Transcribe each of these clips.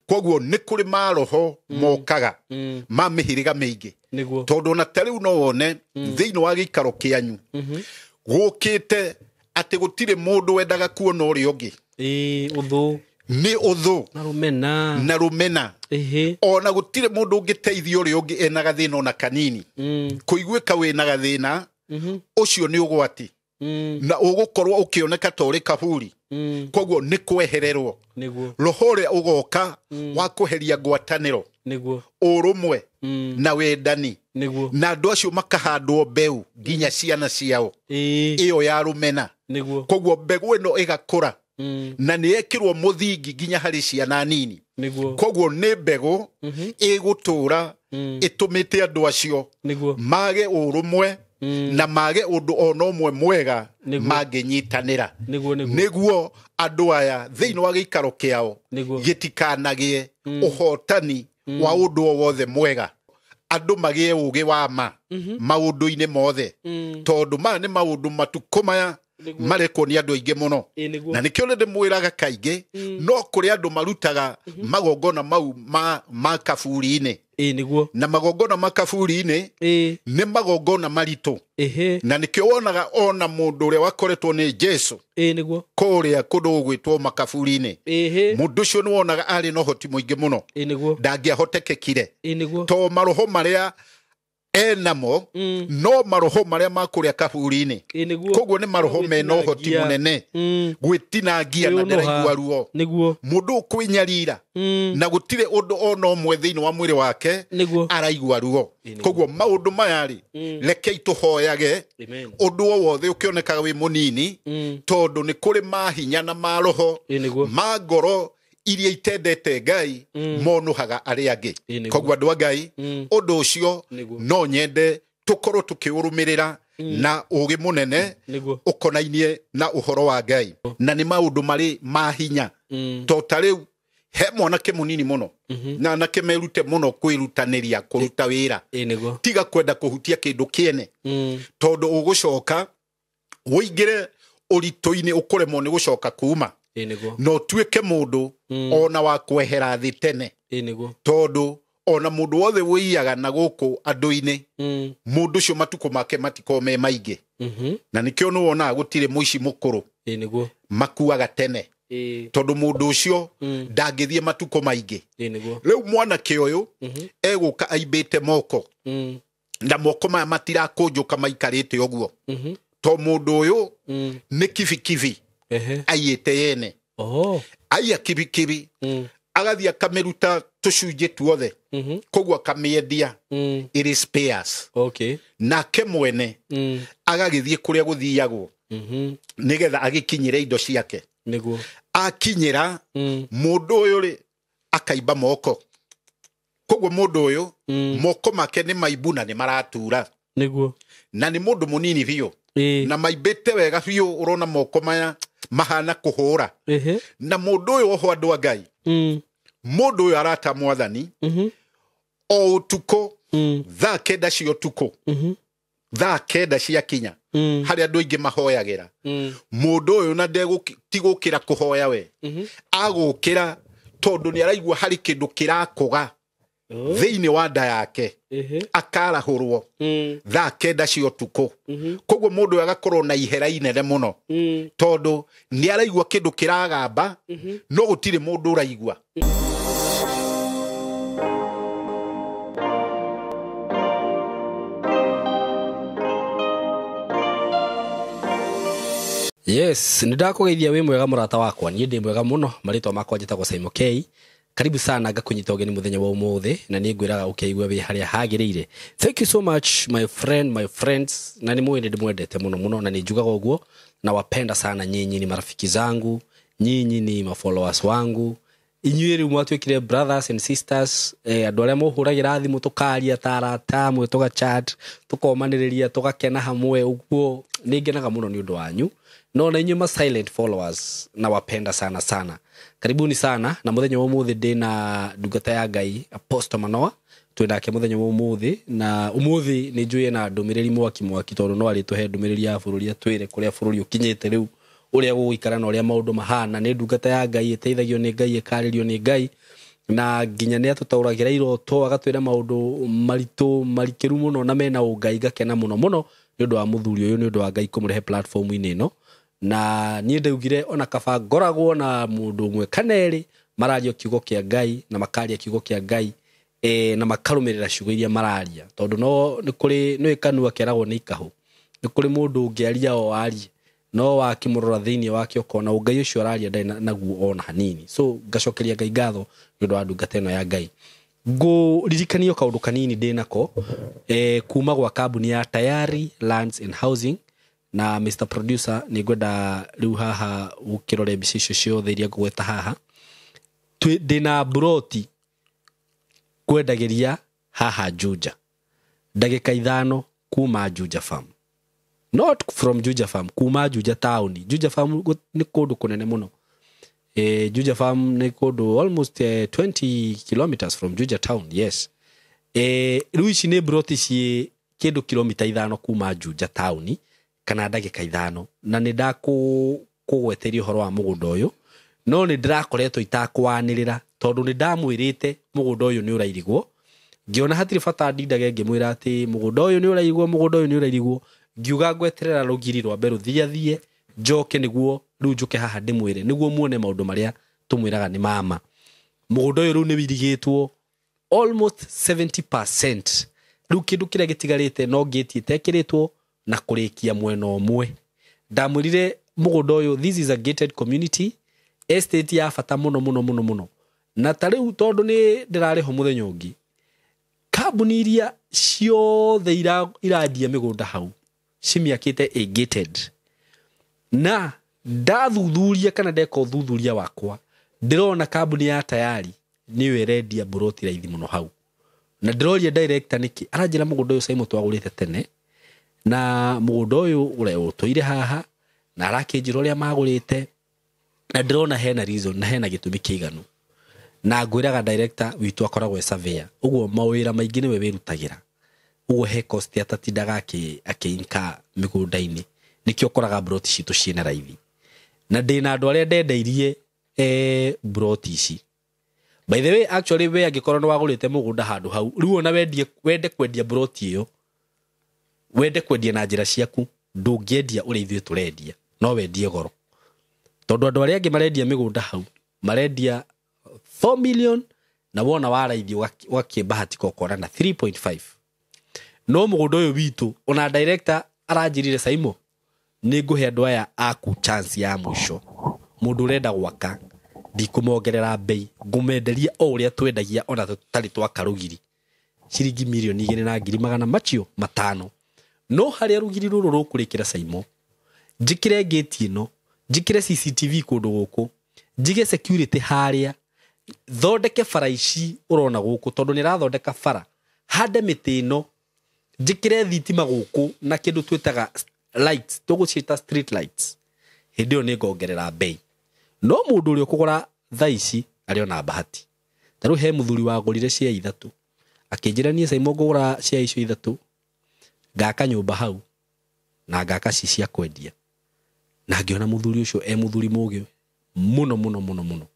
Koguo nĩ kũrĩ maroho mokaga ma mĩhĩrĩga mĩingĩ. Nĩguo. Tondũ ona ta rĩu no wone thĩinĩ wa gĩikaro kĩanyu gũkĩte atĩ gũtirĩ mũndũ wendaga kuona ũrĩa ũngĩ. Ĩĩ, ũthũ Nĩ ũthũ na rũmena. na rũmena. Ĩhĩ. Ona gũtirĩ mũndũ ũngĩteithia ũrĩa ũngĩ ena gathĩna ona kanini. Kũiguĩka wĩna gathĩna ũcio nĩ ũgwati na ũgũkorwo ũkĩoneka ta ũrĩ kaburi. Koguo nĩ kwehererwo. Nĩguo. Roho ũrĩa ũgoka wa kweheria ngwatanĩro, Nĩguo. ũrũmwe na wendani, Nĩguo. na andũ acio makahandwo mbeũ nginya ciana ciao Ĩĩ. ĩyo ya rũmena. Nĩguo. Koguo mbegũ ĩno ĩgakũra na nĩ yekĩrwo mũthingi nginya harĩ ciana nini. Nĩguo. Koguo nĩ mbegũ ĩgũtũra ĩtũmĩte andũ acio Nĩguo. mage ũrũmwe na mage ũndũ ona ũmwe mwega Nĩguo. mangĩnyitanĩra. Nĩguo, nĩguo. Nĩguo andũ aya thĩinĩ wa gĩikaro kĩao Nĩguo. gĩtikanagĩe ũhotani wa ũndũ o wothe mwega. Andũ magĩe ũgĩ wa ma maũndũ-inĩ mothe, tondũ maya nĩ maũndũ matukũ maya Nĩguo. marekwo nĩ andũ aingĩ mũno. Ĩĩ, nĩguo. Na nĩkĩo nĩ ndĩmwĩraga kaingĩ no kũrĩ andũ marutaga magongona mau ma kaburi-inĩ. Ĩĩ, nĩguo. Na magongona ma kaburi-inĩ Ĩĩ. nĩ magongona maritũ. Ĩhĩ. Na nĩkĩo wonaga ona mũndũ ũrĩa wakoretwo nĩ Jesu Ĩĩ, nĩguo. kũrĩa kũndũ gũgwĩtwo makaburi-inĩ, Ĩhĩ. mũndũ ũcio nĩ wonaga arĩ na ũhoti mũingĩ mũno, Ĩĩ, nĩguo. ndangĩahotekekire Ĩĩ, nĩguo. to maroho marĩa enamo no maroho marĩa ma kũrĩa kaburi-inĩ. Ĩĩ, nĩguo. Koguo nĩ maroho mena ũhoti Gwĩtinangia. mũnene gwĩtinangia na Kwĩũnũha. ndaraigua ruo. Nĩguo. Mũndũ ũkwĩnyarira na gũtirĩ ũndũ ona ũmwe thĩinĩ wa mwĩrĩ wake Nĩguo. araigua ruo. Ĩĩ, nĩguo. Koguo maũndũ maya rĩ, rekei tũhoyage Amen. ũndũ o wothe ũkĩonekaga wĩ mũnini, tondũ nĩ kũrĩ mahinya na maroho Ĩĩ, nĩguo. ma ngoro iria itendete Ngai monũhaga arĩa angĩ. Ĩĩ, nĩguo. Koguo andũ a Ngai, ũndũ ũcio Nĩguo. no nyende tũkorwo tũkĩũrũmĩrĩra na ũgĩ mũnene Nĩguo. ũkonainie na ũhoro wa Ngai, na nĩ maũndũ marĩ ma hinya. To ta rĩu he mwanake mũnini mũno na anake merute mũno kwĩrutanĩria kũruta wĩra, Ĩĩ, nĩguo. tiga kwenda kũhutia kĩndũ kĩene, tondũ ũgũcoka ũingĩre ũritũ-inĩ ũkũremwo nĩ gũcoka kuma, Ĩĩ, nĩguo. na ũtuĩke mũndũ ona wa kwehera thĩ tene, Ĩĩ, nĩguo. tondũ ona mũndũ wothe wĩiyaga na gũkũ andũ-inĩ, mũndũ ũcio matukũ make matikorwo me maingĩ. Na nĩkĩo nĩ wonaga gũtirĩ mũici mũkũrũ, Ĩĩ, nĩguo. makuaga tene, Ĩĩ. tondũ mũndũ ũcio ndangĩthiĩ matukũ maingĩ. Ĩĩ, nĩguo. Rĩu mwanake ũyũ egũka aimbĩte moko, na moko maya matirakũnjũka maikarĩte ũguo, to mũndũ ũyũ nĩ kibikibi Ehe. aiyĩte yene. Oho. Aiya kibikibi agathiĩ akamĩruta tũcunjĩ tuothe, koguo akamĩendia ĩrĩ spares. Okay. Nake mwene agagĩthiĩ kũrĩa gũthiagwo nĩgetha agĩkinyĩre indo ciake. Nĩguo. Akinyĩra mũndũ ũyũ rĩ, akaimba moko. Koguo mũndũ ũyũ moko make nĩ maimbu na nĩ maratura, Nĩguo. na nĩ mũndũ mũnini biũ, Ĩĩ. na maimbĩte wega biũ, ũrona moko maya mahana kũhũra. Ĩhĩ. Na mũndũ ũyũ oho, andũ a Ngai, mũndũ ũyũ arata mwathani o ũtukũ thaa 9 cia ũtukũ, thaa 9 ciakinya harĩa andũ aingĩ mahoyagĩra, mũndũ ũyũ na ti gũkĩra kũhoya we, agũkĩra tondũ nĩ araigua harĩ kĩndũ kĩrakũga thĩinĩ wa nda yake, Ĩhĩ. akarahũrwo thaa 9 cia ũtukũ. Koguo mũndũ ũyũ agakorwo na ihera inene mũno, tondũ nĩ araigua kĩndũ kĩragamba no gũtirĩ mũndũ ũraigua. Yes, nĩ ndakũgeithia wĩ mwega mũrata wakwa, niĩ ndĩ mwega mũno, marĩtwa makwa njĩtagwo Simon K. Karibu sana ngakũnyita ũgeni mũthenya wa ũmũthĩ, na nĩ ngwĩraga ũkĩigue wĩ harĩa hagĩrĩire. Thank you so much my friend, my friends, na nĩ mũĩ nĩ ndĩmwendete mũno mũno, na nĩ njugaga ũguo, na wapenda sana nyinyi, ni marafiki zangu, nyinyi ni mafollowers wangu, inyuĩ rĩu mwatuĩkire brothers and sisters, andũ arĩa mũhũragĩra thimũ tũkaria ta arata amwe, tũgachat, tũkomanĩrĩria, tũgakena hamwe ũguo, nĩ ngenaga mũno nĩ ũndũ wanyu. No na inyuĩ ma silent followers, na wapenda sana sana. Karibuni sana, na mũthenya wa ũmũthĩ ndĩna ndungata ya Ngai Apostle Manoa, twĩ nake mũthenya wa ũmũthĩ, na ũmũthĩ nĩ njũĩ na ndũmĩrĩri mwaki mwaki, tondũ no arĩtũhe ndũmĩrĩri ya bũrũri, atwĩre kũrĩa bũrũri ũkinyĩte rĩu, ũrĩa gũgũikara na ũrĩa maũndũ mahana. Nĩ ndungata ya Ngai, ĩteithagio nĩ Ngai, ĩkarĩrio nĩ Ngai. Na nginya nĩ atũtaũragĩra iroto, agatwĩra maũndũ maritũ marikĩru mũno na mena ũngai. Ngakena mũno mũno nĩ ũndũ wa mũthuri ũyũ, nĩ ũndũ wa Ngai kũmũrehe platform-inĩ ĩno. Na niĩ ndaugire ona kaba ngoragwo na mũndũ ũmwe kana erĩ mararia kiugo kĩa Ngai, na makaria kiugo kĩa Ngai na makarũmĩrĩra ciugo iria mararia, tondũ no nĩ kũrĩ nĩ kanua keragwo nĩ ikahũ. Nĩ kũrĩ mũndũ ũngĩaria o arie, no wakĩmũrora thĩinĩ wake ũkona ũngai ũcio araria ndarĩ naguo ona hanini. So ngacokeria Ngai ngatho nĩ ũndũ wa ndungata ĩno ya Ngai. Ngũririkanio kaũndũ kanini ndĩ nako kuma gwa kambuni ya Tayari Lands and Housing. Na Mr Producer, nĩ ngwenda rĩu haha ũkĩrore mbica icio ciothe iria ngũgweta haha. Ndĩna buroti kwendagĩria haha Juja, ndagĩka 5 kuma Juja Farm. Not from Juja Farm, kuma Juja town. Juja Farm nĩ kũndũ kũnene mũno. Juja Farm nĩ kũndũ almost 20 kilometers from Juja town. Yes. Rĩu ici nĩ broti ciĩ kĩndũ kilomita 5 kuma Juja town, kana ndagĩka 5. Na nĩ ndakũgweteria ũhoro wa mũgũnda ũyũ, no nĩ ndĩrakoretwo itakwanĩrĩra tondũ nĩ ndamwĩrĩte mũgũnda ũyũ nĩ ũrairigwo. Ngĩona hatirĩ bata ndindage ngĩmwĩra atĩ mũgũnda ũyũ nĩ ũrairigwo, mũgũnda ũyũ nĩ ũrairigwo. Ngiuga ngweterera rũgiri rwambe rũthiathie, njoke nĩguo rĩu njũke haha ndĩmwĩre, nĩguo muone maũndũ marĩa tũmwĩraga nĩ mama. Mũgũnda ũyũ rĩu nĩ wĩirigĩtwo almost 70%. Rĩu kĩndũ kĩrĩa gĩtigarĩte no ngĩti ĩtekĩrĩtwo na kũrĩkia mwena ũmwe. Ndamwĩrire mũgũnda ũyũ, this is a gated community estate ya bata mũno mũno mũno mũno. Na ta rĩu tondũ nĩ ndĩrarĩ ho mũthenya ũngĩ, kambuni iria ciothe irandia mĩgũnda hau cimiakĩte a gated. Na ndathuthuria kana ndeka ũthuthuria wakwa, ndĩrona kambuni ya Tayari nĩyo ĩrendia mburoti raithi mũno hau. Na ndĩroria director nĩkĩ, aranjĩra mũgũnda ũyũ Simon twagũrĩte tene, na mũgũnda ũyũ ũrĩa ũtũire haha, na arakĩnjĩra ũrĩa magũrĩte, na ndĩrona hena reason na hena gĩtũmi kĩiganu. Na ngwĩraga director witũ akoragwo e surveyor, ũguo mawĩra maingĩ nĩwe wĩrutagĩra, ũguo he cost atatindaga akĩinka mĩgũnda-inĩ, nĩkĩo ũkoraga mburoti citũ ciĩna raithi. Na ndĩna andũ arĩa ndendeirie mburoti ici. By the way, actually we angĩkorwo nĩ wagũrĩte mũgũnda handũ hau, rĩu ona wende kwendia mburoti ĩyo, wende kwendia na njĩra ciaku, ndũngĩendia ũrĩa ithuĩ tũrendia, no wendie goro. Tondũ andũ arĩa angĩ marendia mĩgũnda hau, marendia 4 million, na wona waraithi ũgakĩbahatika ũkona na 3.5. No mũgũnda ũyũ witũ, ona director aranjĩrire, Saimo, nĩ ngũhe andũ aya aku chance ya mũico. Mũndũ ũrenda gwaka, ndikũmongerera bei, ngũmenderia o ũrĩa twendagia ona tũtarĩ twaka rũgiri. Ciringi mirioni igĩrĩ na ngiri magana macio matano. No harĩa rũgiri rũrũ rũkũrĩkĩra Saimo, njĩkĩre ngĩti ĩno, njĩkĩre CCTV kũndũ gũkũ, njige security harĩa, thondeke bara ici ũrona gũkũ, tondũ nĩ ĩrathondeka bara, hande mĩtĩ ĩno, njĩkĩre thitima gũkũ na kĩndũ twĩtaga lights, tũgũciĩta street lights. Hĩndĩ ĩyo nĩ ngongerera bei. No mũndũ ũrĩa ũkũgũra thaa ici arĩ ona bahati. Ta rĩu he mũthuri wagũrire cia 3, akĩnjĩra niĩ Saimo ngũgũra cia icio 3, ngaka nyũmba hau na ngaka ci cia kwendia. Na ngĩona mũthuri ũcio e mũthuri mũũgĩ mũno mũno mũno mũno.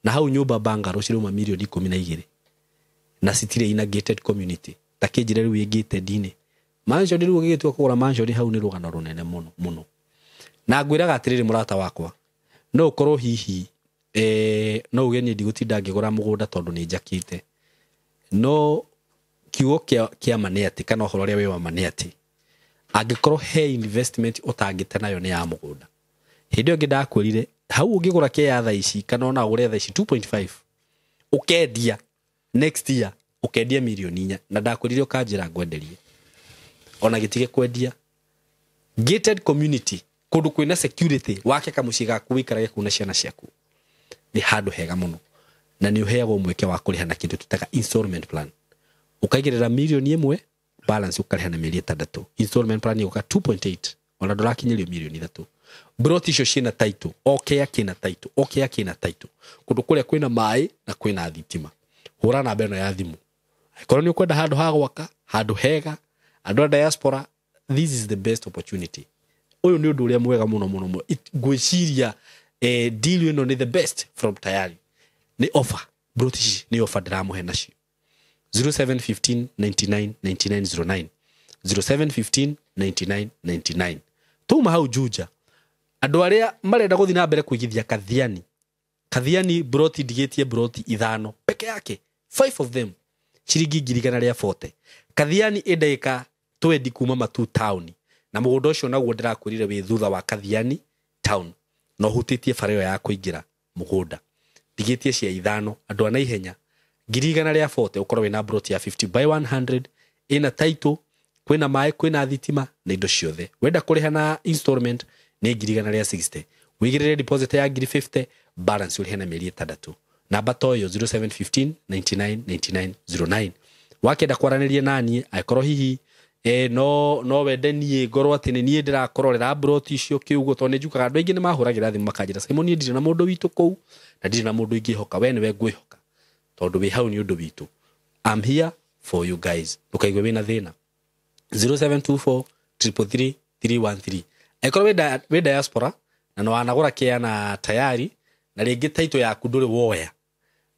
Na hau nyũmba bungalow cirauma mirioni 12, na citirĩ in a gated community. Ta kĩnjĩre rĩu ĩ gated-inĩ. Mansion rĩu ũgĩgĩtua kũgũra mansion hau nĩ rũgano rũnene mũno mũno. Na ngwĩraga atĩrĩrĩ mũrata wakwa, no ũkorwo hihi no uge niĩ ndigũtinda ngĩgũra mũgũnda tondũ nĩ njakĩte. No kiugo kĩa ma nĩ atĩ, kana ũhoro ũrĩa wĩ wa ma nĩ atĩ, angĩkorwo he investment ũtangĩte nayo nĩ ya mũgũnda. Hĩndĩ ĩyo ĩngĩ ndakwĩrire, hau ũngĩgũra kĩa thaa ici, kana ona ũgũre thaa ici 2.5, ũkendia next year, ũkendia mirioni 4, na ndakwĩrire ũkanjĩra ngwenderie. Ona gĩtige kwendia. Gated community, kũndũ kwĩna security, wake kamũciĩ gaku wĩikarage kũu na ciana ciaku, nĩ handũ hega mũno. Na nĩ ũheagwo mweke wa kũrĩha na kĩndũ tũtaga installment plan. Ũkaigĩrĩra mirioni 1, balance ũkarĩha na mĩeri 6. Installment plan ĩgũka 2.8, ona ndũrakinyĩrio mirioni 3. Broti icio ciĩna title, o kĩa kĩna title, o kĩa kĩna title. Kũndũ kũrĩa kwĩna maĩ na kwĩna thitima. Hũra namba ĩno ya thimũ. Angĩkorwo nĩ ũkwenda handũ ha gwaka, handũ hega, andũ a diaspora, this is the best opportunity. Ũyũ nĩ ũndũ ũrĩa mwega mũno mũno mũno. Ngwĩciria deal ĩno nĩ the best from Tayari. Nĩ offer. Broti ici nĩ ofa ndĩramũhe nacio. 0715 99 99 09, 0715 99 99. Tuma hau Juja. Andũ arĩa marenda gũthiĩ na mbere kũigithia Kathiani, Kathiani broti ndigĩtie broti 5 peke yake, 5 of them, ciringi 140,000. Kathiani ĩ ndagĩka 20 kuma Matu town, na mũgũnda ũcio naguo ndĩrakwĩrire wĩ thutha wa Kathiani town, na ũhutĩtie bara ĩyo ya kũingĩra mũgũnda. Ndigĩtie cia 5, andũ a naihenya, 140,000 ũkorwo wĩna broti ya 50 by 100, ĩna title, kwĩna maĩ, kwĩna thitima na indo ciothe. Wenda kũrĩha na installment nĩ 160,000, wĩigĩrĩre deposit ya 50,000, balance ũrĩhe na mĩeri 6. Namba to ĩyo 0715 99 99 09. Wakenda kwaranĩria naniĩ, angĩkorwo hihi no wende niĩ ngorwo atĩ nĩ niĩ ndĩrakũrorera broti icio kĩugo, tondũ nĩ njukaga andũ aingĩ nĩ mahũragĩra thimũ makanjĩra, Simon, niĩ ndirĩ na mũndũ witũ kũu na ndirĩ na mũndũ ingĩhoka, we nĩwe ngwĩhoka tondũ wĩ hau nĩ ũndũ witũ. I'm here for you guys, ndũkaigue wĩna thĩna. 0724 333 313. Angĩkorwo wĩ diaspora na no wanagũra kĩa na tayari na rĩngĩ title yaku ndũrĩ woya,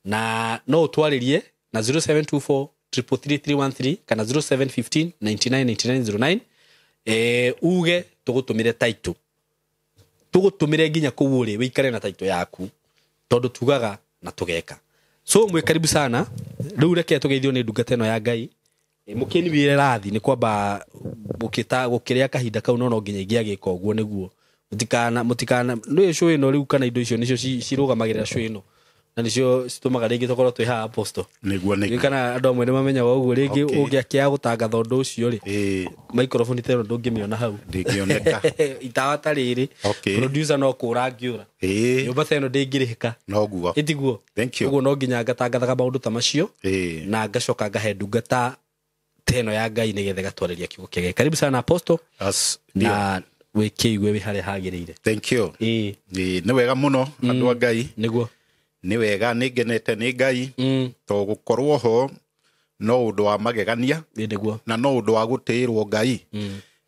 na no ũtwarĩrie na 0724 333 313 kana 0715 99 99 09, uge tũgũtũmĩre title, tũgũtũmĩre nginya kũu ũrĩ wĩikare na title yaku, tondũ tugaga na tũgeka. So mwĩ karibu sana. Rĩu reke tũgeithio nĩ ndungata ĩno ya Ngai. Mũkĩni wĩre rathi nĩ kwamba gũkĩrĩa kahinda kau, no nginya ingĩagĩka ũguo nĩguo mũtikana nĩ show ĩno rĩu, kana indo icio nĩcio cirũgamagĩrĩra show ĩno, na nĩcio citũmaga rĩngĩ tũkorwo twĩ haha Apostle. Nĩguo, nĩguo. Kana andũ amwe nĩ mamenyaga ũguo, rĩngĩ ũngĩakĩaga gũtangatha ũndũ ũcio rĩ, microphone ta ĩno ndũngĩmĩona hau, ndĩngĩoneka, itawa ta rĩrĩ, producer no kũra angĩũra, nyũmba ta ĩno ndĩngĩrĩhĩka. Noguo. Ĩtiguo? Thank you. Ũguo no nginya ngatangathaga maũndũ ta macio, na ngacoka ngahe ndungata ta ĩno ya Ngai nĩgetha ĩgatwarĩria kiugo kĩa Ngai. Karibu sana Apostle, na wĩkĩigue wĩ harĩa hagĩrĩire. Thank you. Nĩ wega mũno andũ a Ngai. Nĩguo. Nĩ wega, nĩ ngenete nĩ Ngai, to gũkorwo ho no ũndũ wa magegania, nĩguo, na no ũndũ wa gũtĩĩrwo Ngai,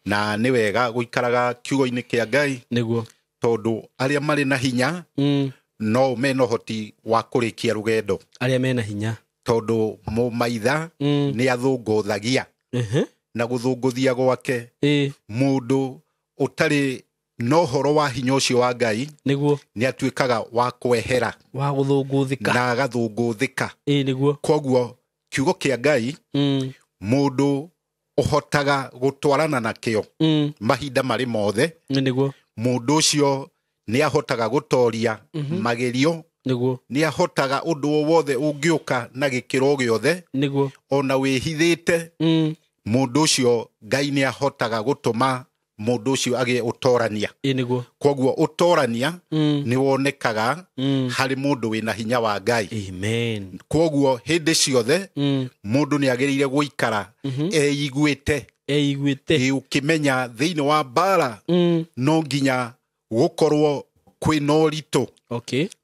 na nĩ wega gũikaraga kiugo-inĩ kĩa Ngai, nĩguo, tondũ arĩa marĩ na hinya no mena ũhoti wa kũrĩkia rũgendo. Arĩa mena hinya, tondũ mũmaitha nĩ athũngũthagia, na gũthũngũthia gwake mũndũ ũtarĩ na ũhoro wa hinya ũcio wa Ngai, nĩguo, nĩ atuĩkaga wa kwehera, wa gũthũngũthĩka, na agathũngũthĩka. Nĩguo. Koguo kiugo kĩa Ngai, mũndũ ũhotaga gũtwarana nakĩo mahinda marĩ mothe, nĩguo, mũndũ ũcio nĩ ahotaga gũtoria magerio, nĩguo, nĩ ahotaga ũndũ o wothe ũngĩũka na gĩkĩro gĩothe, nĩguo, ona wĩhithĩte, mũndũ ũcio Ngai nĩ ahotaga gũtũma mũndũ ũcio agĩe ũtorania. Nĩguo. Koguo ũtorania nĩ wonekaga harĩ mũndũ wĩna hinya wa Ngai. Amen. Koguo hĩndĩ ciothe mũndũ nĩ agĩrĩire gũikara eiguĩte, eiguĩte, ũkĩmenya thĩinĩ wa mbara no nginya gũkorwo kwĩna ũritũ,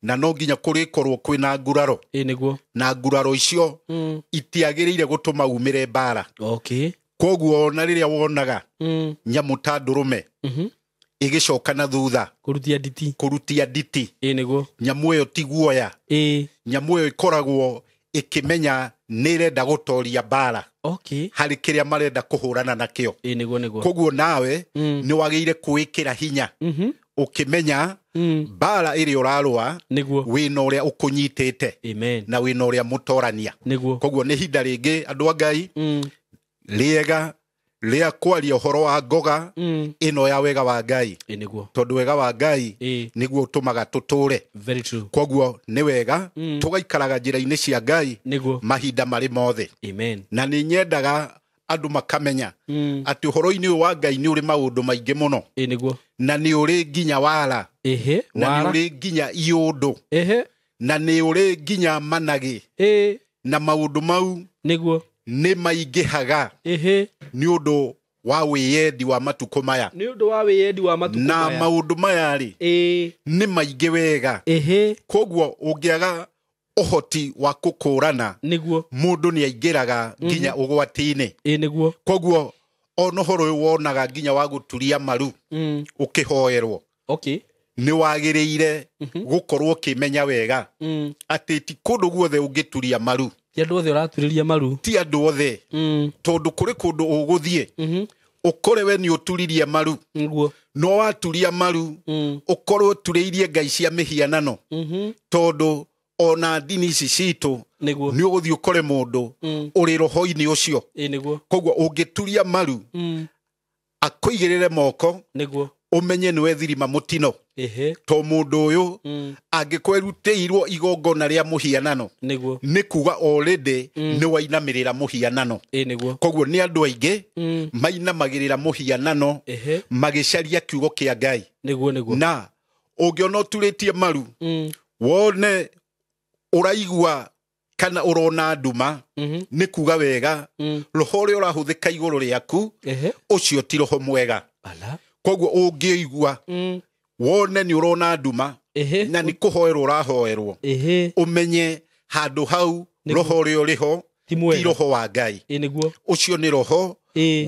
na no nginya kũrĩkorwo kwĩna nguraro, nĩguo, na nguraro icio itiagĩrĩire gũtũma umĩre mbara. Koguo ona rĩrĩa wonaga nyamũ ta ndũrũme ĩgĩcoka na thutha kũrutia nditi, kũrutia nditi, nĩguo, nyamũ ĩyo ti guoya, nyamũ ĩyo ĩkoragwo ĩkĩmenya nĩ ĩrenda gũtoria mbara harĩ kĩrĩa marenda kũhũrana nakĩo. Nĩguo, nĩguo. Koguo nawe nĩ wagĩrĩire kwĩkĩra hinya ũkĩmenya mbara ĩrĩa ũrarũa, nĩguo, wĩna ũrĩa ũkũnyitĩte, Amen, na wĩna ũrĩa mũtorania. Nĩguo. Koguo nĩ ihinda rĩngĩ andũ a Ngai rĩega rĩa kwaria ũhoro wa ngoga ĩno ya wega wa Ngai, nĩguo, tondũ wega wa Ngai nĩguo ũtũmaga tũtũre. Very true. Koguo nĩ wega tũgaikaraga njĩra-inĩ cia Ngai nĩguo, mahinda marĩ mothe. Amen. Na nĩ nyendaga andũ makamenya atĩ ũhoro-inĩ ũyũ wa Ngai nĩ ũrĩ maũndũ maingĩ mũno, nĩguo, na nĩ ũrĩ nginya wara, na nĩ ũrĩ nginya iũndũ, na nĩ ũrĩ nginya managĩ, na maũndũ mau nĩguo, nĩ maingĩhaga nĩ ũndũ wa wĩyendi wa matukũ maya, nĩ ũndũ wa wĩyendi wa matukũ na maya, maũndũ maya rĩ nĩ maingĩ wega. Koguo ũngĩaga ũhoti wa kũkũrana, nĩguo, mũndũ nĩ aingĩraga nginya ũgwati-inĩ. Nĩguo. Koguo ona ũhoro ũyũ wonaga nginya wa gũturia maru ũkĩhoerwo, Nĩ wagĩrĩire gũkorwo ũkĩmenya wega atĩ ti kũndũ guothe ũngĩturia maru. Ti andũ othe ũraturĩria maru. Ti andũ othe. Tondũ kũrĩ kũndũ ũgũthiĩ ũkore we nĩ ũturirie maru. Nĩguo. No waturia maru ũkorwo ũturĩirie ngai cia mĩhianano. Tondũ ona ndini ici citũ nĩ ũgũthiĩ ũkore mũndũ ũrĩ roho-inĩ ũcio. Nĩguo. Koguo ũngĩturia maru akũigĩrĩre moko nĩguo ũmenye nĩwe thirima mũtino. To mũndũ ũyũ angĩkwerutĩirwo igongona rĩa mũhianano nĩguo nĩ kuga already nĩ wainamĩrĩra mũhianano. Nĩguo. Koguo nĩ andũ aingĩ mainamagĩrĩra mũhianano magĩcaria kiugo kĩa Ngai. Nĩguo nĩguo. Na ũngĩona ũturĩtie maru wone ũraigua kana ũrona nduma nĩ kuga wega roho ũrĩa ũrahũthĩka igũrũ rĩaku ũcio ti roho mwega. Koguo ũngĩigua wone nĩ ũrona nduma na nĩ kũhoerwo ũrahoerwo ũmenye handũ hau roho ũrĩa ũrĩ ho ti roho wa Ngai. Nĩguo. Ũcio nĩ roho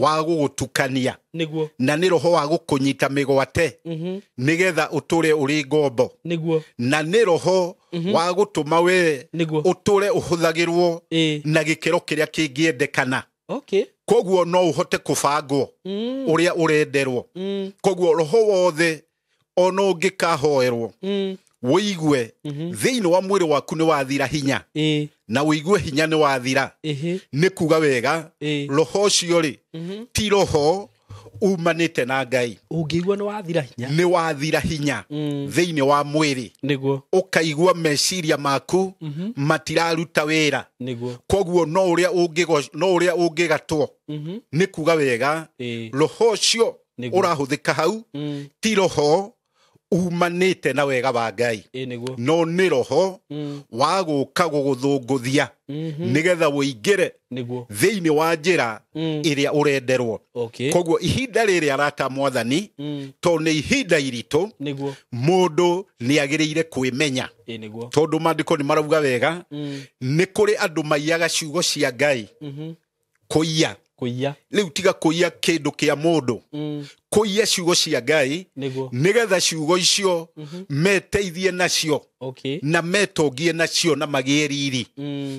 wa gũgũtukania nĩguo na nĩ roho wa gũkũnyita mĩgwate nĩgetha ũtũre ũrĩ ngombo. Nĩguo. Na nĩ roho wa gũtũma we ũtũre ũhũthagĩrwo na gĩkĩro kĩrĩa kĩngĩendekana. Okay. Koguo no ũhote kũbangwo ũrĩa ũrenderwo. Koguo roho wothe ona ũngĩkahoerwo wũigue thĩinĩ wa mwĩrĩ waku nĩ wathira hinya na wũigue hinya nĩ wathira nĩ kuga wega roho ũcio rĩ ti roho umanĩte na Ngai. Ũngĩigua nĩ wathira hinya. Nĩ wathira hinya thĩinĩ wa mwĩrĩ. Nĩguo. Ũkaigua meciria maku matiraruta wĩra. Nĩguo. Koguo no ũrĩa ũngĩgatwo nĩ kuga wega roho ũcio ũrahũthĩka hau ti roho umanĩte na wega wa Ngai. Nĩguo. No nĩ roho wa gũka gũgũthũngũthia nĩgetha ũingĩre thĩinĩ wa njĩra ĩrĩa ũrenderwo. Koguo ihinda rĩrĩ arata mwathani tondũ nĩ ihinda iritũ mũndũ nĩ agĩrĩire kwĩmenya. Nĩguo. Tondũ maandĩko nĩ marauga wega nĩ kũrĩ andũ maiyaga ciugo cia Ngai. Kũiya. Kũiya. Rĩu tiga kũiya kĩndũ kĩa mũndũ. Kũiya ciugo cia Ngai nĩgetha ciugo icio meteithie nacio na metongie nacio na magĩe riri.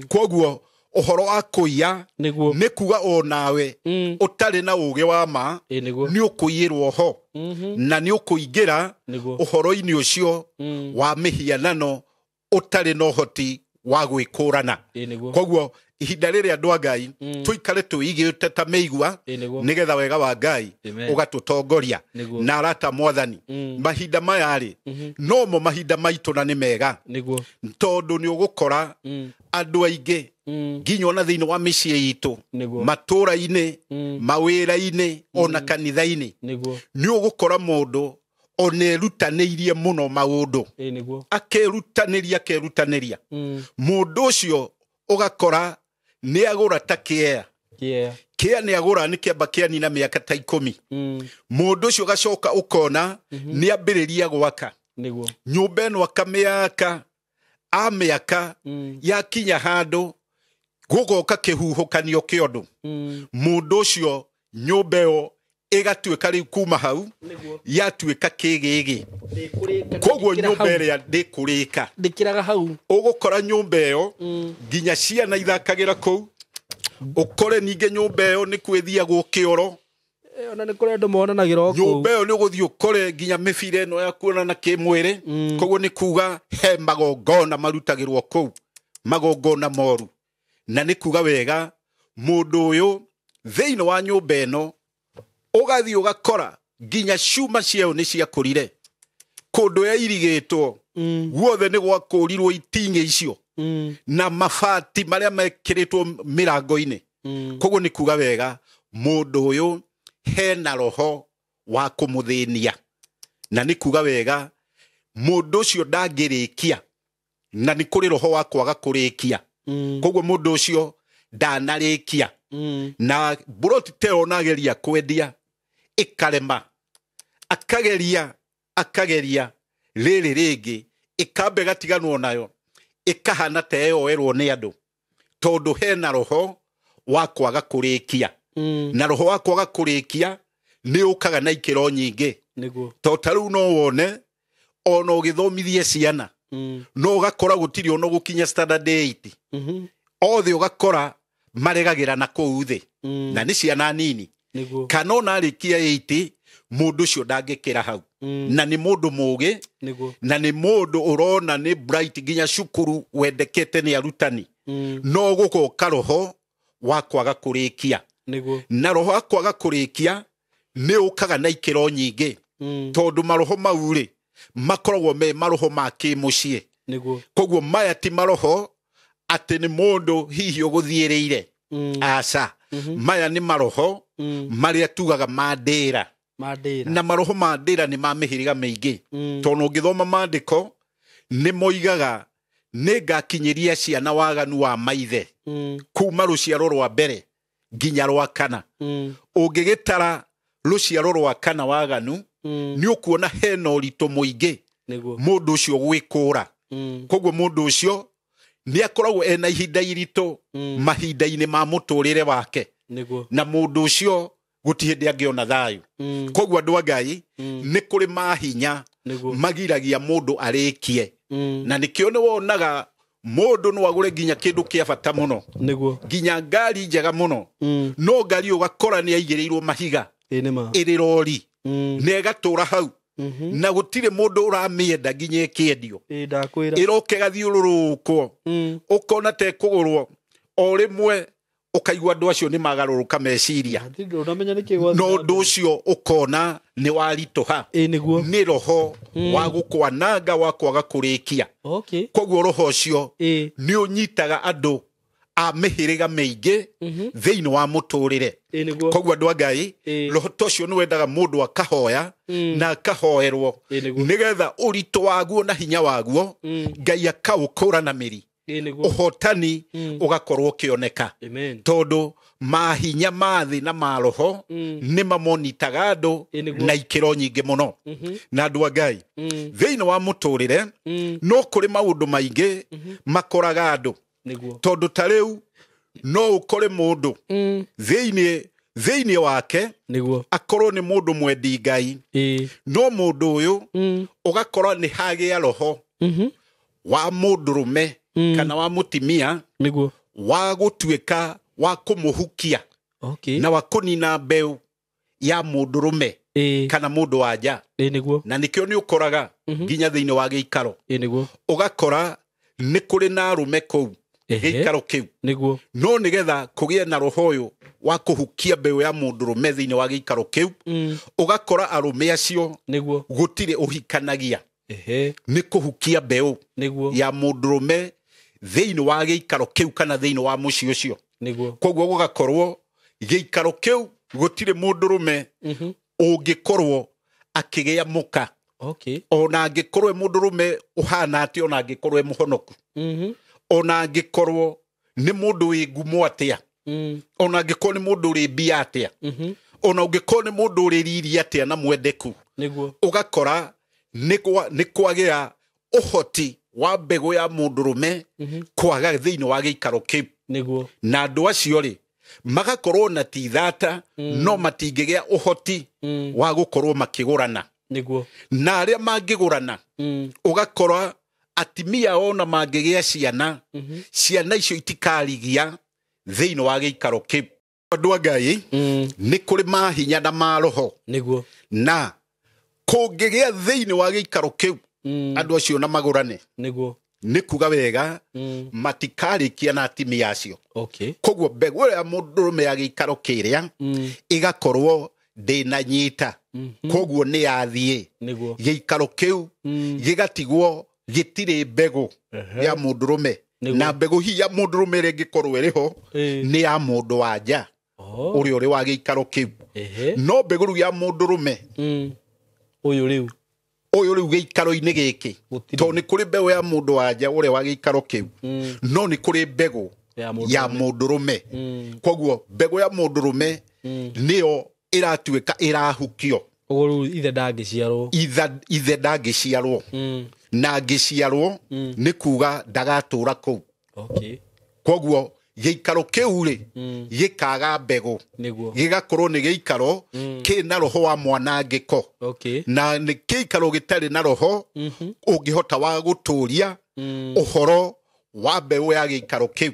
Koguo ũhoro wa kũiya nĩ kuga o nawe ũtarĩ na ũũgĩ wa ma nĩ ũkũiyĩrwo ho na nĩ ũkũingĩra ũhoro-inĩ ũcio wa mĩhianano ũtarĩ na ũhoti wa gwĩkũrana. Koguo ihinda rĩrĩ andũ a Ngai tũikare tũigĩte ta mĩigua nĩgetha wega wa Ngai ũgatũtongoria. Na arata mwathani mahinda maya rĩ nomo mahinda maitũ na nĩ mega. Tondũ nĩ ũgũkora andũ aingĩ nginya ona thĩinĩ wa mĩciĩ itũ matũũra-inĩ mawĩra-inĩ ona kanitha-inĩ nĩ ũgũkora mũndũ ona erutanĩirie mũno maũndũ akerutanĩria akerutanĩria mũndũ ũcio ũgakora nĩ agũra ta kĩea kĩa nĩ agũra nĩ kĩamba kĩanina mĩaka ta 10. Mũndũ ũcio ũgacoka ũkona nĩ ambĩrĩria gwaka nyũmba ĩno akamĩaka amĩaka yakinya handũ gũgoka kĩhuhũkanio kĩa ũndũ mũndũ ũcio nyũmba ĩyo ĩgatuĩka rĩu kuma hau yatuĩka kĩgĩgĩ. Koguo nyũmba ĩrĩa ndĩkũrĩka ndĩkĩraga hau ũgũkora nyũmba ĩyo nginya ciana ithakagĩra kũu ũkore ningĩ nyũmba ĩyo nĩ kwĩthiagwo kĩoro ona nĩ kũrĩ andũ monanagĩra o kũu. Nyũmba ĩyo nĩ ũgũthiĩ ũkore nginya mĩbira ĩno ya kuonana kĩmwĩrĩ. Koguo nĩ kuga he magongona marutagĩrwo kũu magongona moru na nĩ kuga wega mũndũ ũyũ thĩinĩ wa nyũmba ĩno ũgathiĩ ũgakora nginya cuma ciayo nĩ ciakũrire kũndũ yairigĩtwo guothe nĩ gwakũrirwo itingĩ icio na mabati marĩa mekĩrĩtwo mĩrango-inĩ. Koguo nĩ kuga wega mũndũ ũyũ hena roho wa kũmũthĩnia na nĩ kuga wega mũndũ ũcio ndangĩrĩkia na nĩ kũrĩ roho wa kwaga kũrĩkia. Koguo mũndũ ũcio ndanarĩkia na mburoti ta ĩyo onageria kwendia ĩkarema akageria akageria rĩrĩ rĩngĩ ĩkamba ĩgatiganwo nayo ĩkahana ta ĩyoerwo nĩ andũ tondũ hena roho wa kwaga kũrĩkia. Na roho wa kwaga kũrĩkia nĩ ũkaga na ikĩro nyingĩ. Nĩguo. To ta rĩu no wone Ona ũgĩthomithie ciana no ũgakora gũtirĩ ona gũkinya standard 8. Othe ũgakora maregagĩra na kũu thĩ na nĩ ciana nini. Kana ona arĩkia 8 mũndũ ũcio ndangĩkĩra hau. Na nĩ mũndũ mũũgĩ na nĩ mũndũ ũrona nĩ bright nginya cukuru wendekete nĩ arutani. No gũgoka roho wa kwaga kũrĩkia. Na roho wa kwaga kũrĩkia nĩ ũkaga na ikĩro nyingĩ. Tondũ maroho mau rĩ makoragwo me maroho ma kĩmũciĩ. Koguo maya ti maroho atĩ nĩ mũndũ hihi ũgũthiĩrĩire. Aca. Maya nĩ maroho marĩa tugaga ma ndĩra. Na maroho ma ndĩra nĩ ma mĩhĩrĩga mĩingĩ. Tondũ ũngĩthoma maandĩko nĩ moigaga nĩ ngakinyĩria ciana waganu wa maithe kuma rũciaro rwa mbere nginya rwa kana. Ũngĩgĩtara rũciaro rwa kana waganu nĩ ũkuona hena ũritũ mũingĩ mũndũ ũcio gwĩkũra. Koguo mũndũ ũcio nĩ akoragwo ena ihinda iritũ mahinda-inĩ ma mũtũrĩre wake. Na mũndũ ũcio gũtirĩ hĩndĩ angĩona thayũ. Koguo andũ a Ngai nĩ kũrĩ mahinya magiragia mũndũ arĩkie. Na nĩkĩo nĩ wonaga mũndũ no agũre nginya kĩndũ kĩa bata mũno, nginya ngari njega mũno, no ngari ũgakora nĩ aigĩrĩirwo mahiga ĩrĩ rori na ĩgatũra hau na gũtirĩ mũndũ ũramĩenda nginya ĩkĩendio. Ĩroka ĩgathiũrũrũkwo ũkona ta ĩkũgũrwo o rĩmwe ũkaigua andũ acio nĩ magarũrũka meciria. No ũndũ ũcio ũkona nĩ waritũha. Nĩ roho wa gũkwananga wa kwaga kũrĩkia. Koguo roho ũcio nĩ ũnyitaga andũ a mĩhĩrĩga mĩingĩ thĩinĩ wa mũtũrĩre. Koguo andũ a Ngai roho ta ũcio nĩ wendaga mũndũ akahoya na akahoerwo nĩgetha ũritũ waguo na hinya waguo Ngai akaũkũra na mĩri. Ũhotani ũgakorwo ũkĩoneka. Tondũ mahinya ma thĩ na maroho nĩ mamonitaga andũ na ikĩro nyingĩ mũno. Na andũ a Ngai thĩinĩ wa mũtũrĩre no kũrĩ maũndũ maingĩ makoraga andũ. Tondũ ta rĩu no ũkore mũndũ thĩinĩ wake akorwo nĩ mũndũ mwendi Ngai, no mũndũ ũyũ ũgakora nĩ hagĩa roho wa mũndũrũme kana wa mũtimia wa gũtuĩka wa kũmũhukia na wa kũnina mbeũ ya mũndũrũme kana mũndũ wa nja. Na nĩkĩo nĩ ũkoraga nginya thĩinĩ wa gĩikaro ũgakora nĩ kũrĩ na arũme kũu gĩikaro kĩu. No nĩgetha kũgĩe na roho ũyũ wa kũhukia mbeũ ya mũndũrũme thĩinĩ wa gĩikaro kĩu ũgakora arũme acio gũtirĩ ũhikanagia. Nĩ kũhukia mbeũ ya mũndũrũme thĩinĩ wa gĩikaro kĩu kana thĩinĩ wa mũciĩ ũcio. Koguo gũgakorwo gĩikaro kĩu gũtirĩ mũndũrũme ũngĩkorwo akĩgĩa mũka. Ona angĩkorwo mũndũrũme ũhana atĩa, ona angĩkorwo mũhonoku, ona angĩkorwo nĩ mũndũ wĩ ngumo atĩa, ona angĩkorwo nĩ mũndũ ũrĩ mbia atĩa, ona ũngĩkorwo nĩ mũndũ ũrĩ riri atĩa na mwendeku, ũgakora nĩ kwagĩa ũhoti wa mbegũ ya mũndũrũme kwaga thĩinĩ wa gĩikaro kĩu. Na andũ acio rĩ magakorwo na ti thata no matingĩgĩa ũhoti wa gũkorwo makĩgũrana. Na arĩa mangĩgũrana ũgakora atimia ona mangĩgĩa ciana, ciana icio itikarigia thĩinĩ wa gĩikaro kĩu. Andũ a Ngai nĩ kũrĩ mahinya na maroho. Na kũngĩgĩa thĩinĩ wa gĩikaro kĩu andũ acio na magũrane nĩ kuga wega matikarĩkia na atimia acio. Koguo mbegũ ĩrĩa mũndũrũme ya gĩikaro kĩrĩa ĩgakorwo ndĩnanyita. Koguo nĩ yathiĩ gĩikaro kĩu gĩgatigwo gĩtirĩ mbegũ ya mũndũrũme. Na mbegũ hihi ya mũndũrũme ĩrĩa ĩngĩkorwo ĩrĩ ho nĩ ya mũndũ wa nja ũrĩa ũrĩ wa gĩikaro kĩu. No mbegũ rĩu ya mũndũrũme ũyũ rĩu gĩikaro-inĩ gĩkĩ, tondũ nĩ kũrĩ mbegũ ya mũndũ wa nja ũrĩa wa gĩikaro kĩu, no nĩ kũrĩ mbegũ ya mũndũrũme. Koguo mbegũ ya mũndũrũme nĩyo ĩratuĩka ĩrahukio. Ũguo rĩu ithe ndangĩciarwo. Ithe ndangĩciarwo. Na angĩciarwo nĩ kuga ndagatũra kũu. Koguo Gĩikaro kĩu rĩ gĩkaga mbegũ, gĩgakorwo nĩ gĩikaro kĩna roho wa mwanangĩko, na nĩ gĩikaro gĩtarĩ na roho ũngĩhota wa gũtũria ũhoro wa mbeũ ya gĩikaro kĩu.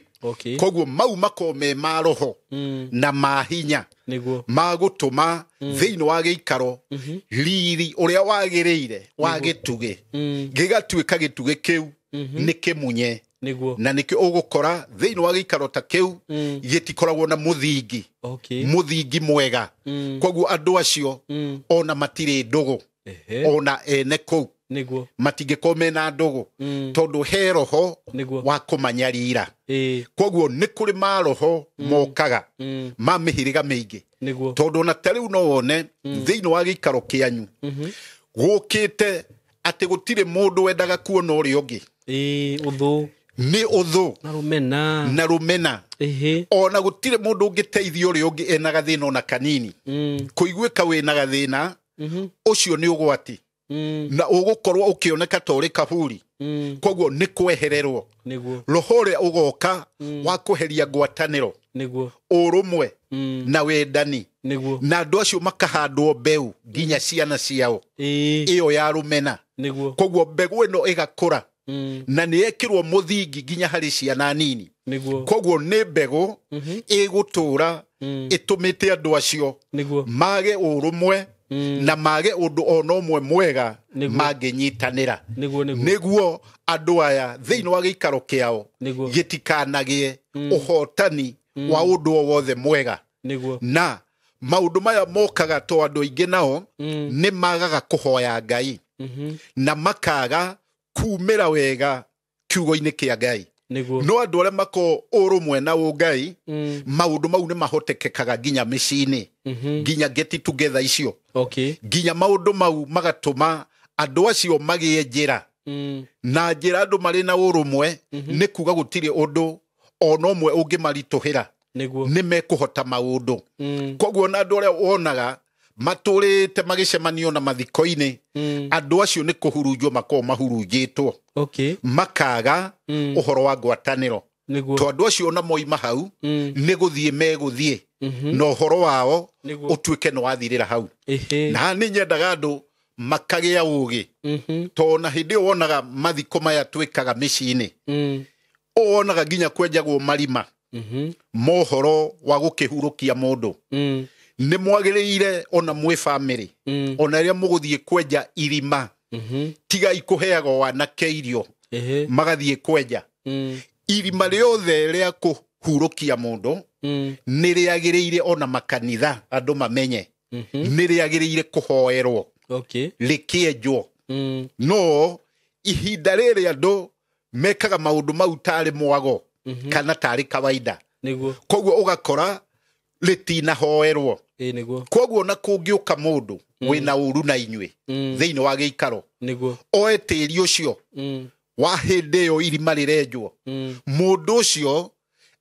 Koguo mau makorwo me ma roho na ma hinya ma gũtũma thĩinĩ wa gĩikaro riri ũrĩa wagĩrĩire wa gĩtugĩ gĩgatuĩka gĩtugĩ kĩu nĩ kĩmunye, na nĩkĩo ũgũkora thĩinĩ wa gĩikaro ta kĩu gĩtikoragwo na mũthingi, mũthingi mwega. Koguo andũ acio ona matirĩ ndũgũ, ona ene kũu matingĩkorwo mena ndũgũ, tondũ he roho wa kũmanyarira. Koguo nĩ kũrĩ maroho mokaga ma mĩhĩrĩga mĩingĩ, tondũ ona ta rĩu no wone thĩinĩ wa gĩikaro kĩanyu gũkĩte atĩ gũtirĩ mũndũ wendaga kuona ũrĩa ũngĩ. Ũthũ nĩ ũthũ na rũmena, ona gũtirĩ mũndũ ũngĩteithia ũrĩa ũngĩ ena gathĩna ona kanini. Kũiguĩka wĩna gathĩna ũcio nĩ ũgwati, na ũgũkorwo ũkĩoneka ta ũrĩ kaburi. Koguo nĩ kwehererwo roho ũrĩa ũgoka wa kweheria ngwatanĩro, ũrũmwe na wendani, na andũ acio makahandwo mbeũ nginya ciana ciao ĩyo ya rũmena. Koguo mbegũ ĩno ĩgakũra na nĩ yekĩrwo mũthingi nginya harĩ ciana nini. Koguo nĩ mbegũ ĩgũtũra ĩtũmĩte andũ acio mage ũrũmwe na mage ũndũ ona ũmwe mwega mangĩnyitanĩra, nĩguo andũ aya thĩinĩ wa gĩikaro kĩao gĩtikanagĩe ũhotani wa ũndũ o wothe mwega. Na maũndũ maya mokaga to andũ aingĩ nao nĩ magaga kũhoya Ngai na makaga kumĩra wega kiugo-inĩ kĩa Ngai. No andũ arĩa makoragwo ũrũmwe na ũngai, maũndũ mau nĩ mahotekekaga nginya mĩciĩ-inĩ, nginya get together icio, nginya maũndũ mau magatũma andũ acio magĩe njĩra, na njĩra andũ marĩ na ũrũmwe nĩ kuga gũtirĩ ũndũ ona ũmwe ũngĩmaritũhĩra, nĩ mekũhota maũndũ. Koguo na andũ arĩa wonaga matũrĩte magĩcemanio na mathiko-inĩ, andũ acio nĩ kũhurunjwo makoragwo mahurunjĩtwo, makaga ũhoro wa ngwatanĩro, to andũ acio ona moima hau nĩ gũthiĩ megũthiĩ, na ũhoro wao ũtuĩke nĩ wathirĩra hau. Na nĩ nyendaga andũ makagĩa ũgĩ, to na hĩndĩ ĩyo wonaga mathiko maya twĩkaga mĩciĩ-inĩ, wonaga nginya kwenjagwo marima mohoro wa gũkĩhurũkia mũndũ. Nĩ mwagĩrĩire ona mwĩ family, ona rĩrĩa mũgũthiĩ kwenja irima, tigai kũheaga anake irio magathiĩ kwenja irima rĩothe rĩa kũhurũkia mũndũ nĩ rĩagĩrĩire ona makanitha andũ mamenye nĩ rĩagĩrĩire kũhoerwo rĩkĩenjwo. No ihinda rĩrĩ andũ mekaga maũndũ mau tarĩ mwago kana tarĩ kawaida, koguo ũgakora rĩtinahoerwo. Koguo na kũngĩũka mũndũ wĩna ũru na inyuĩ thĩinĩ wa gĩikaro, oe tĩri ũcio wa hĩndĩ ĩyo irima rĩrenjwo, mũndũ ũcio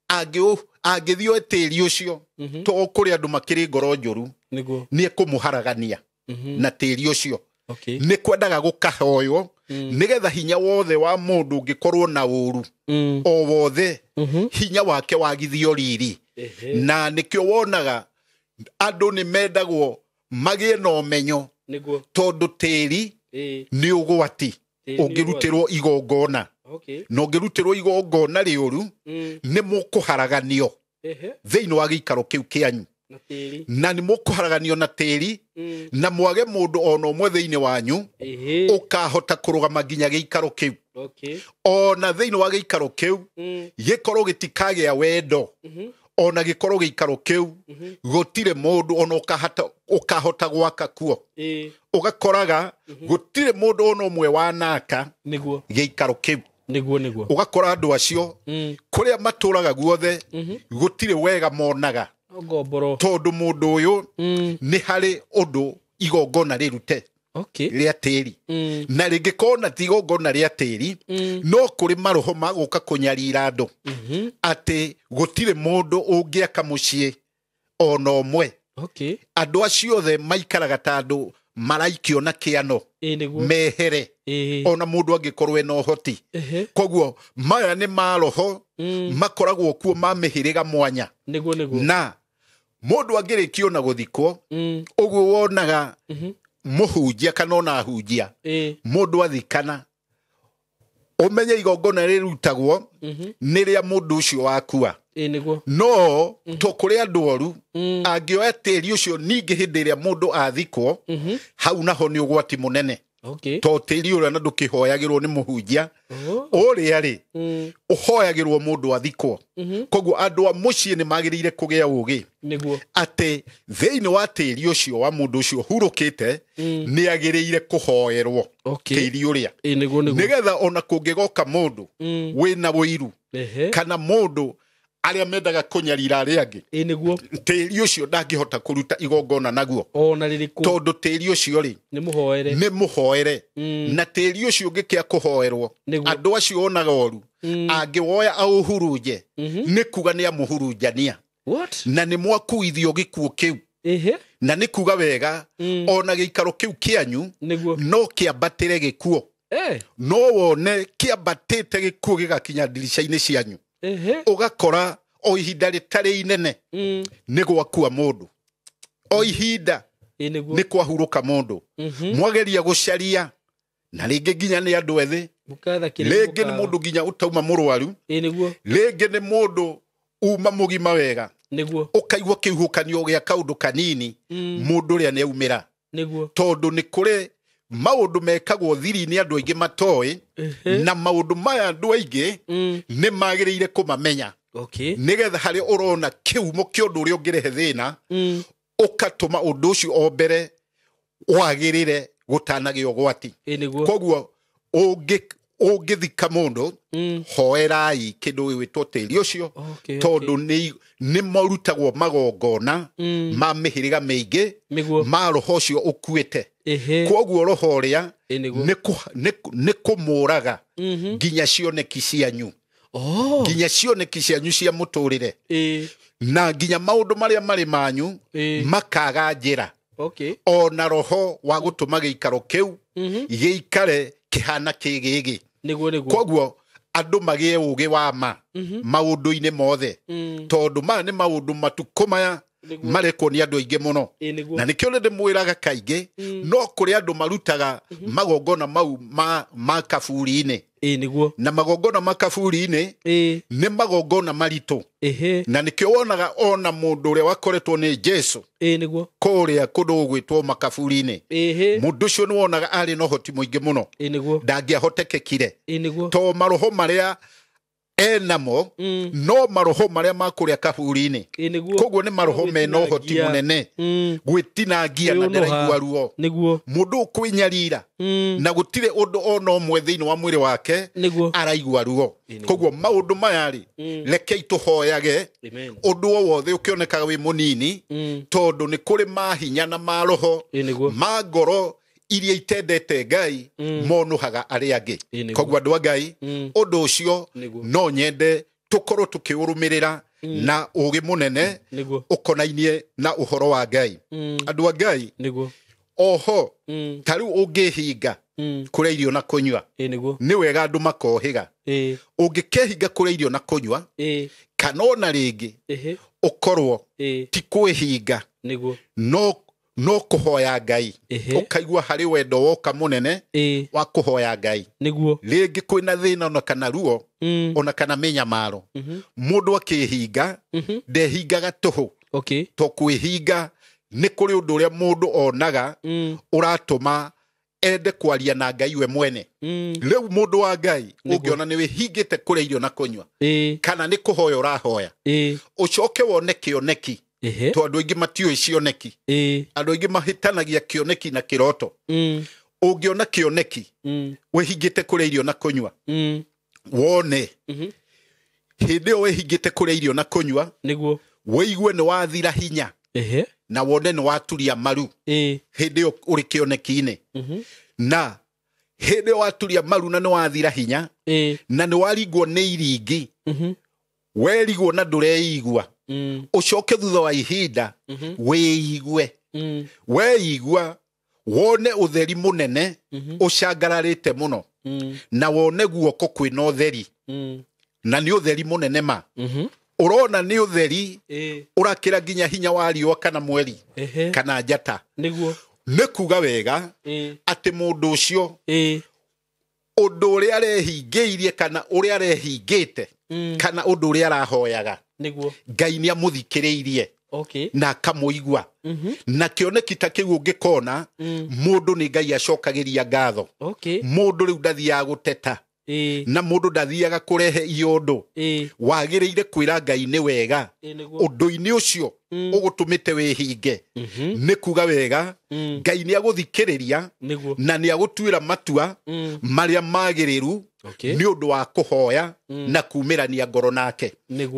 angĩthiĩ oe tĩri ũcio, to kũrĩ andũ makĩrĩ ngoro njũru, nĩ ekũmũharagania na tĩri ũcio. Nĩ kwendaga gũkahoywo nĩgetha hinya wothe wa mũndũ ũngĩkorwo na ũru o wothe, hinya wake wagithio riri. Na nĩkĩo wonaga andũ nĩ mendagwo magĩe na ũmenyo, tondũ tĩri nĩ ũgwati ũngĩrutĩrwo igongona, na ũngĩrutĩrwo igongona rĩũru nĩ mũkũharaganio thĩinĩ wa gĩikaro kĩu kĩanyu, na nĩ mũkũharaganio na tĩri, na mwage mũndũ ona ũmwe thĩinĩ wanyu ũkahota kũrũgama nginya gĩikaro kĩu. Ona thĩinĩ wa gĩikaro kĩu gĩkorwo gĩtikagĩa wendo, ona gĩkorwo gĩikaro kĩu gũtirĩ mũndũ ona ũkahota gwaka kuo. Ũgakoraga gũtirĩ mũndũ ona ũmwe wanaka gĩikaro kĩu. Ũgakora andũ acio kũrĩa matũraga guothe gũtirĩ wega monaga, tondũ mũndũ ũyũ nĩ harĩ ũndũ igongona rĩrute rĩa tĩri, na rĩngĩkorwo na ti igongona rĩa tĩri, no kũrĩ maroho magũka kũnyarira andũ atĩ gũtirĩ mũndũ ũngĩaka mũciĩ ona ũmwe. Andũ acio othe maikaraga ta andũ maraikio na kĩano mehere ona mũndũ angĩkorwo ena ũhoti. Koguo maya nĩ maroho makoragwo kuo ma mĩhĩrĩga mwanya. Nĩguo na mũndũ angĩrĩkio na gũthikwo ũguo wonaga mũhunjia kana ona ahunjia mũndũ athikana ũmenye igongona rĩrutagwo nĩ rĩa mũndũ ũcio wakua. No to kũrĩ andũ oru angĩoya tĩri ũcio ningĩ hĩndĩ ĩrĩa mũndũ athikwo hau naho nĩ ũgwati mũnene. To tĩri ũrĩa na ndũkĩhoyagĩrwo nĩ mũhunjia ũrĩa rĩ ũhoyagĩrwo mũndũ athikwo. Koguo andũ a mũciĩ nĩ magĩrĩire kũgĩa ũgĩ atĩ thĩinĩ wa tĩri ũcio wa mũndũ ũcio hurũkĩte nĩ agĩrĩire kũhoerwo tĩri ũrĩa nĩgetha ona kũngĩgoka mũndũ wĩna ũiru kana mũndũ arĩa mendaga kũnyarira arĩa angĩ tĩri ũcio ndangĩhota kũruta igongona naguo tondũ tĩri ũcio rĩ nĩ mũhoere. Na tĩri ũcio ũngĩkĩa kũhoerwo andũ acio onaga oru angĩwoya aũhurunje nĩ kuga nĩ amũhurunjania na nĩ mwakuithio gĩkuũ kĩu. Na nĩ kuga wega ona gĩikaro kĩu kĩanyu no kĩambatĩre gĩkuũ no wone kĩambatĩte gĩkuũ gĩgakinya ndirica-inĩ cianyu ũgakora o ihinda rĩtarĩ inene nĩ gwakua mũndũ o ihinda nĩ kwahurũka mũndũ. Mwageria gũcaria na rĩngĩ nginya nĩ andũ ethĩ rĩngĩ nĩ mũndũ nginya ũtauma mũrwaru rĩngĩ nĩ mũndũ uma mũgima wega ũkaigua kĩhuhũkanio gĩa kaũndũ kanini mũndũ ũrĩa nĩ aumĩra tondũ nĩ kũrĩ maũndũ mekagwo thiri-inĩ andũ aingĩ matoĩ na maũndũ maya andũ aingĩ nĩ magĩrĩire kũmamenya nĩgetha harĩa ũrona kĩhumo kĩa ũndũ ũrĩa ũngĩrehe thĩna ũkatũma ũndũ ũcio o mbere wagĩrĩre gũtanagĩa ũgwati. Koguo ũngĩthika mũndũ hoerai kĩndũ gĩgwĩtwo tĩri ũcio tondũ nĩ marutagwo magongona ma mĩhĩrĩga mĩingĩ ma roho ũcio ũkuĩte. Koguo roho ũrĩa nĩ kũmũraga nginya cioneki cianyu nginya cioneki cianyu cia mũtũrĩre na nginya maũndũ marĩa marĩ manyu makaga njĩra ona roho wa gũtũma gĩikaro kĩu gĩikare kĩhana kĩgĩgĩ. Koguo andũ magĩe ũgĩ wa ma maũndũ-inĩ mothe tondũ maya nĩ maũndũ matukũ maya marekwo nĩ andũ aingĩ mũno. Na nĩkĩo ndĩmwĩraga kaingĩ no kũrĩ andũ marutaga magongona mau ma kaburi-inĩ na magongona ma kaburi-inĩ nĩ magongona maritũ. Na nĩkĩo wonaga ona mũndũ ũrĩa wakoretwo nĩ Jesu kũrĩa kũndũ gũgwĩtwo makaburi-inĩ mũndũ ũcio nĩ wonaga arĩ na ũhoti mũingĩ mũno ndangĩahotekekire to maroho marĩa enamo no maroho marĩa ma kũrĩa kaburi-inĩ. Koguo nĩ maroho mena ũhoti mũnene gwĩtinangia na ndĩraigua ruo mũndũ ũkwĩnyarira na gũtirĩ ũndũ ona ũmwe thĩinĩ wa mwĩrĩ wake araigua ruo. Koguo maũndũ maya rĩ rekei tũhoyage ũndũ o wothe ũkĩonekaga wĩ mũnini tondũ nĩ kũrĩ mahinya na maroho ma ngoro iria itendete Ngai monũhaga arĩa angĩ. Koguo andũ a Ngai ũndũ ũcio no nyende tũkorwo tũkĩũrũmĩrĩra na ũgĩ mũnene ũkonainie na ũhoro wa Ngai. Andũ a Ngai oho ta rĩu ũngĩhinga kũrĩa irio na kũnyua nĩ wega andũ makohĩga. Ũngĩkehinga kũrĩa irio na kũnyua kana ona rĩngĩ ũkorwo ti kwĩhinga no kũhoya Ngai ũkaigua harĩ wendo woka mũnene wa kũhoya Ngai. Rĩngĩ kwĩna thĩna ona kana ruo ona kana mĩnyamaro mũndũ akĩhinga ndehingaga tũhũ to kwĩhinga nĩ kũrĩ ũndũ ũrĩa mũndũ onaga ũratũma ende kwaria na Ngai we mwene. Rĩu mũndũ wa Ngai ũngĩona nĩ wĩhingĩte kũrĩa irio na kũnyua kana nĩ kũhoya ũrahoya ũcoke wone kĩoneki to andũ aingĩ matiũĩ cioneki andũ aingĩ mahĩtanagia kĩoneki na kĩroto. Ũngĩona kĩoneki wĩhingĩte kũrĩa irio na kũnyua wone hĩndĩ ĩyo wĩhingĩte kũrĩa irio na kũnyua wĩigue nĩ wathira hinya na wone nĩ waturia maru hĩndĩ ĩyo ũrĩ kĩoneki-inĩ. Na hĩndĩ ĩyo waturia maru na nĩ wathira hinya na nĩ waringwo nĩ iringi werigwo na ndũreigua ucoke thutha wa ihinda wiigue weigua Wone ũtheri mũnene ũcangararĩte mũno na wone guoko kwĩna ũtheri na nĩ ũtheri mũnene ma ũrona nĩ ũtheri ũrakĩra nginya hinya wa riũa kana mweri kana njata. Nĩguo. Nĩ kuga wega atĩ mũndũ ũcio ũndũ ũrĩa arehingĩirie kana ũrĩa arehingĩte kana ũndũ ũrĩa arahoyaga nĩguo Ngai nĩ amũthikĩrĩirie okay na akamũigua. Na kĩoneki ta kĩu ũngĩkona mũndũ nĩ Ngai acokagĩria ngatho. Okay. Mũndũ rĩu ndathiaga gũteta na mũndũ ndathiaga kũrehe iondo. Wagĩrĩire kwĩra Ngai nĩ wega ũndũ-inĩ ũcio ũgũtũmĩte wĩhinge. Nĩ kuga wega Ngai nĩ agũthikĩrĩria na nĩ agũtuĩra matua marĩa magĩrĩru nĩ ũndũ wa kũhoya na kumĩrania ngoro nake.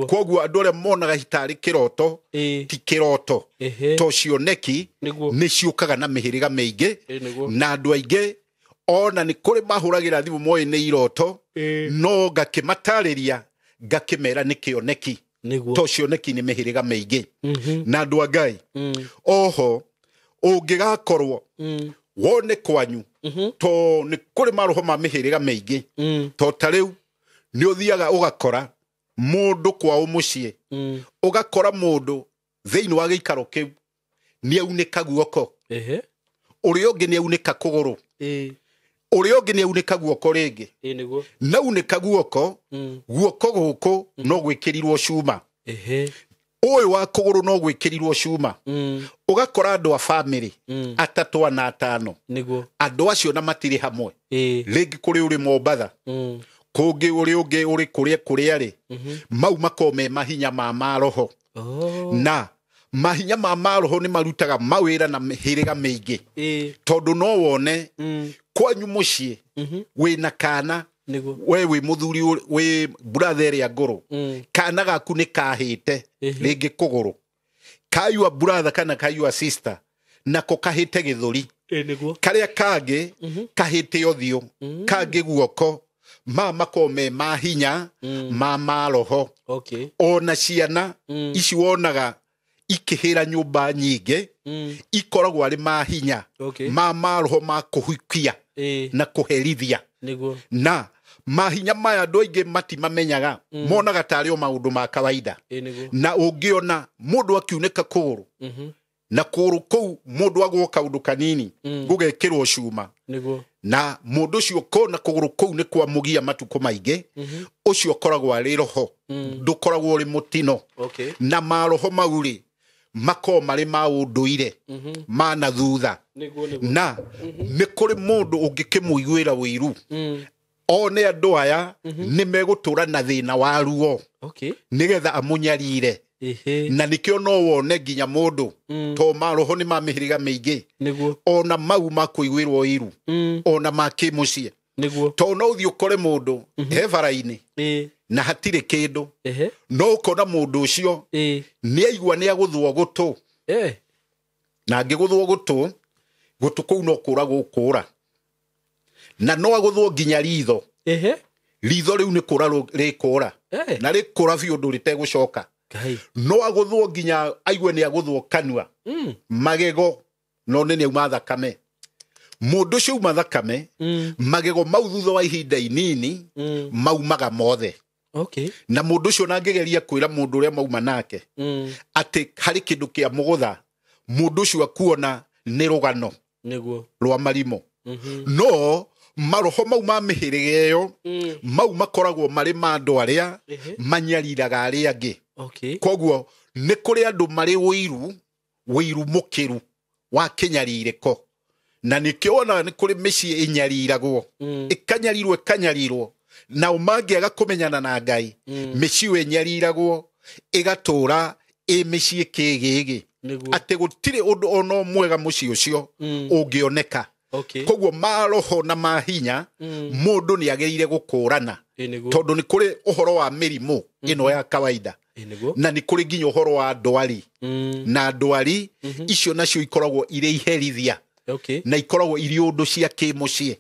Koguo andũ arĩa monaga hitarĩ kĩroto ti kĩroto to cioneki nĩ ciũkaga na mĩhĩrĩga mĩingĩ na andũ aingĩ ona nĩ kũrĩ mahũragĩra thimũ moĩ nĩ iroto no ngakĩmatarĩria ngakĩmera nĩ kĩoneki to cioneki nĩ mĩhĩrĩga mĩingĩ. Na andũ a Ngai oho ũngĩgakorwo wone kwanyu to nĩ kũrĩ maroho ma mĩhĩrĩga mĩingĩ to ta rĩu nĩ ũthiaga ũgakora mũndũ kwao mũciĩ ũgakora mũndũ thĩinĩ wa gĩikaro kĩu nĩ aunĩka guoko ũrĩa ũngĩ nĩ aunĩka kũgũrũ ũrĩa ũngĩ nĩ aunĩka guoko rĩngĩ na unĩka guoko guoko gũkũ no gwĩkĩrirwo cuma ũyũ wa kũgũrũ no gwĩkĩrirwo cuma ũgakora andũ a bamĩrĩ atatũ ana atano andũ acio na matirĩ hamwe rĩngĩ kũrĩ ũrĩ Mombatha kũngĩ ũrĩ ũngĩ ũrĩ kũrĩa kũrĩa rĩ mau makorwo me mahinya ma maroho na mahinya ma maroho nĩ marutaga mawĩra na mĩhĩrĩga mĩingĩ tondũ no wone kwanyu mũciĩ wĩna kana we wĩ mũthuri wĩ brother ĩrĩa ngũrũ kana gaku nĩ kahĩte rĩngĩ kũgũrũ kayua brother kana kayua sister nako kahĩte gĩthũri karĩa kangĩ kahĩte ũthiũ kangĩ guoko ma makorwo me mahinya ma maroho. Ona ciana ici wonaga ikĩhĩra nyũmba nyingĩ ikoragwo arĩ mahinya ma maroho ma kũhukia na kũherithia. Na mahinya maya andũ aingĩ matimamenyaga monaga tarĩ o maũndũ ma kawaida. Na ũngĩona mũndũ akiunĩka kũgũrũ na kũgũrũ kũu mũndũ agwo kaũndũ kanini gũgekĩrwo cuma na mũndũ ũcio kona kũgũrũ kũu nĩ kwamũgia matukũ maingĩ ũcio ũkoragwo arĩ roho ndũkoragwo ũrĩ mũtino. Na maroho mau rĩ makoragwo marĩ ma ũndũire ma na thutha na nĩ kũrĩ mũndũ ũngĩkĩmũiguĩra ũiru one andũ aya nĩ megũtũra na thĩna wa ruo nĩgetha amũnyarire. Na nĩkĩo no wone nginya mũndũ to maroho nĩ ma mĩhĩrĩga mĩingĩ ona mau ma kũiguĩrwo ũiru ona ma kĩmũciĩ to no ũthiĩ ũkore mũndũ he bara-inĩ na hatirĩ kĩndũ no ũkona mũndũ ũcio nĩ aigua nĩ agũthwo gũtũ na angĩgũthwo gũtũ gũtũ kũu no kũra gũkũra na no agũthwo nginya ritho ritho rĩu nĩ kũra rĩkũra na rĩkũra biũ ũndũ rĩtegũcoka no agũthwo nginya aigue nĩ agũthwo kanua magego no nĩ auma thakame mũndũ ũcio auma thakame magego mau thutha wa ihinda inini maumaga mothe. Na mũndũ ũcio nangĩgeria kwĩra mũndũ ũrĩa mauma nake atĩ harĩ kĩndũ kĩa mũgũtha mũndũ ũcio akuona nĩ rũgano rwa marimũ. No maroho mau ma mĩhĩrĩga ĩyo mau makoragwo marĩ ma andũ arĩa manyariraga arĩa angĩ. Koguo nĩ kũrĩ andũ marĩ ũiru ũiru mũkĩru wa kĩnyarirĩko na nĩkĩo wonaga nĩ kũrĩ mĩciĩ ĩnyariragwo ĩkanyarirwo ĩkanyarirwo nao mangĩaga kũmenyana na Ngai mĩciĩ ĩyo ĩnyariragwo ĩgatũra ĩ mĩciĩ kĩgĩgĩ atĩ gũtirĩ ũndũ ona mwega mũciĩ ũcio ũngĩoneka. Koguo maroho na mahinya mũndũ nĩ agĩrĩire gũkũrana tondũ nĩ kũrĩ ũhoro wa mĩrimũ ĩno ya kawaida na nĩ kũrĩ nginya ũhoro wa ndwari na ndwari icio nacio ikoragwo irĩ iherithia na ikoragwo irĩ ũndũ cia kĩmũciĩ.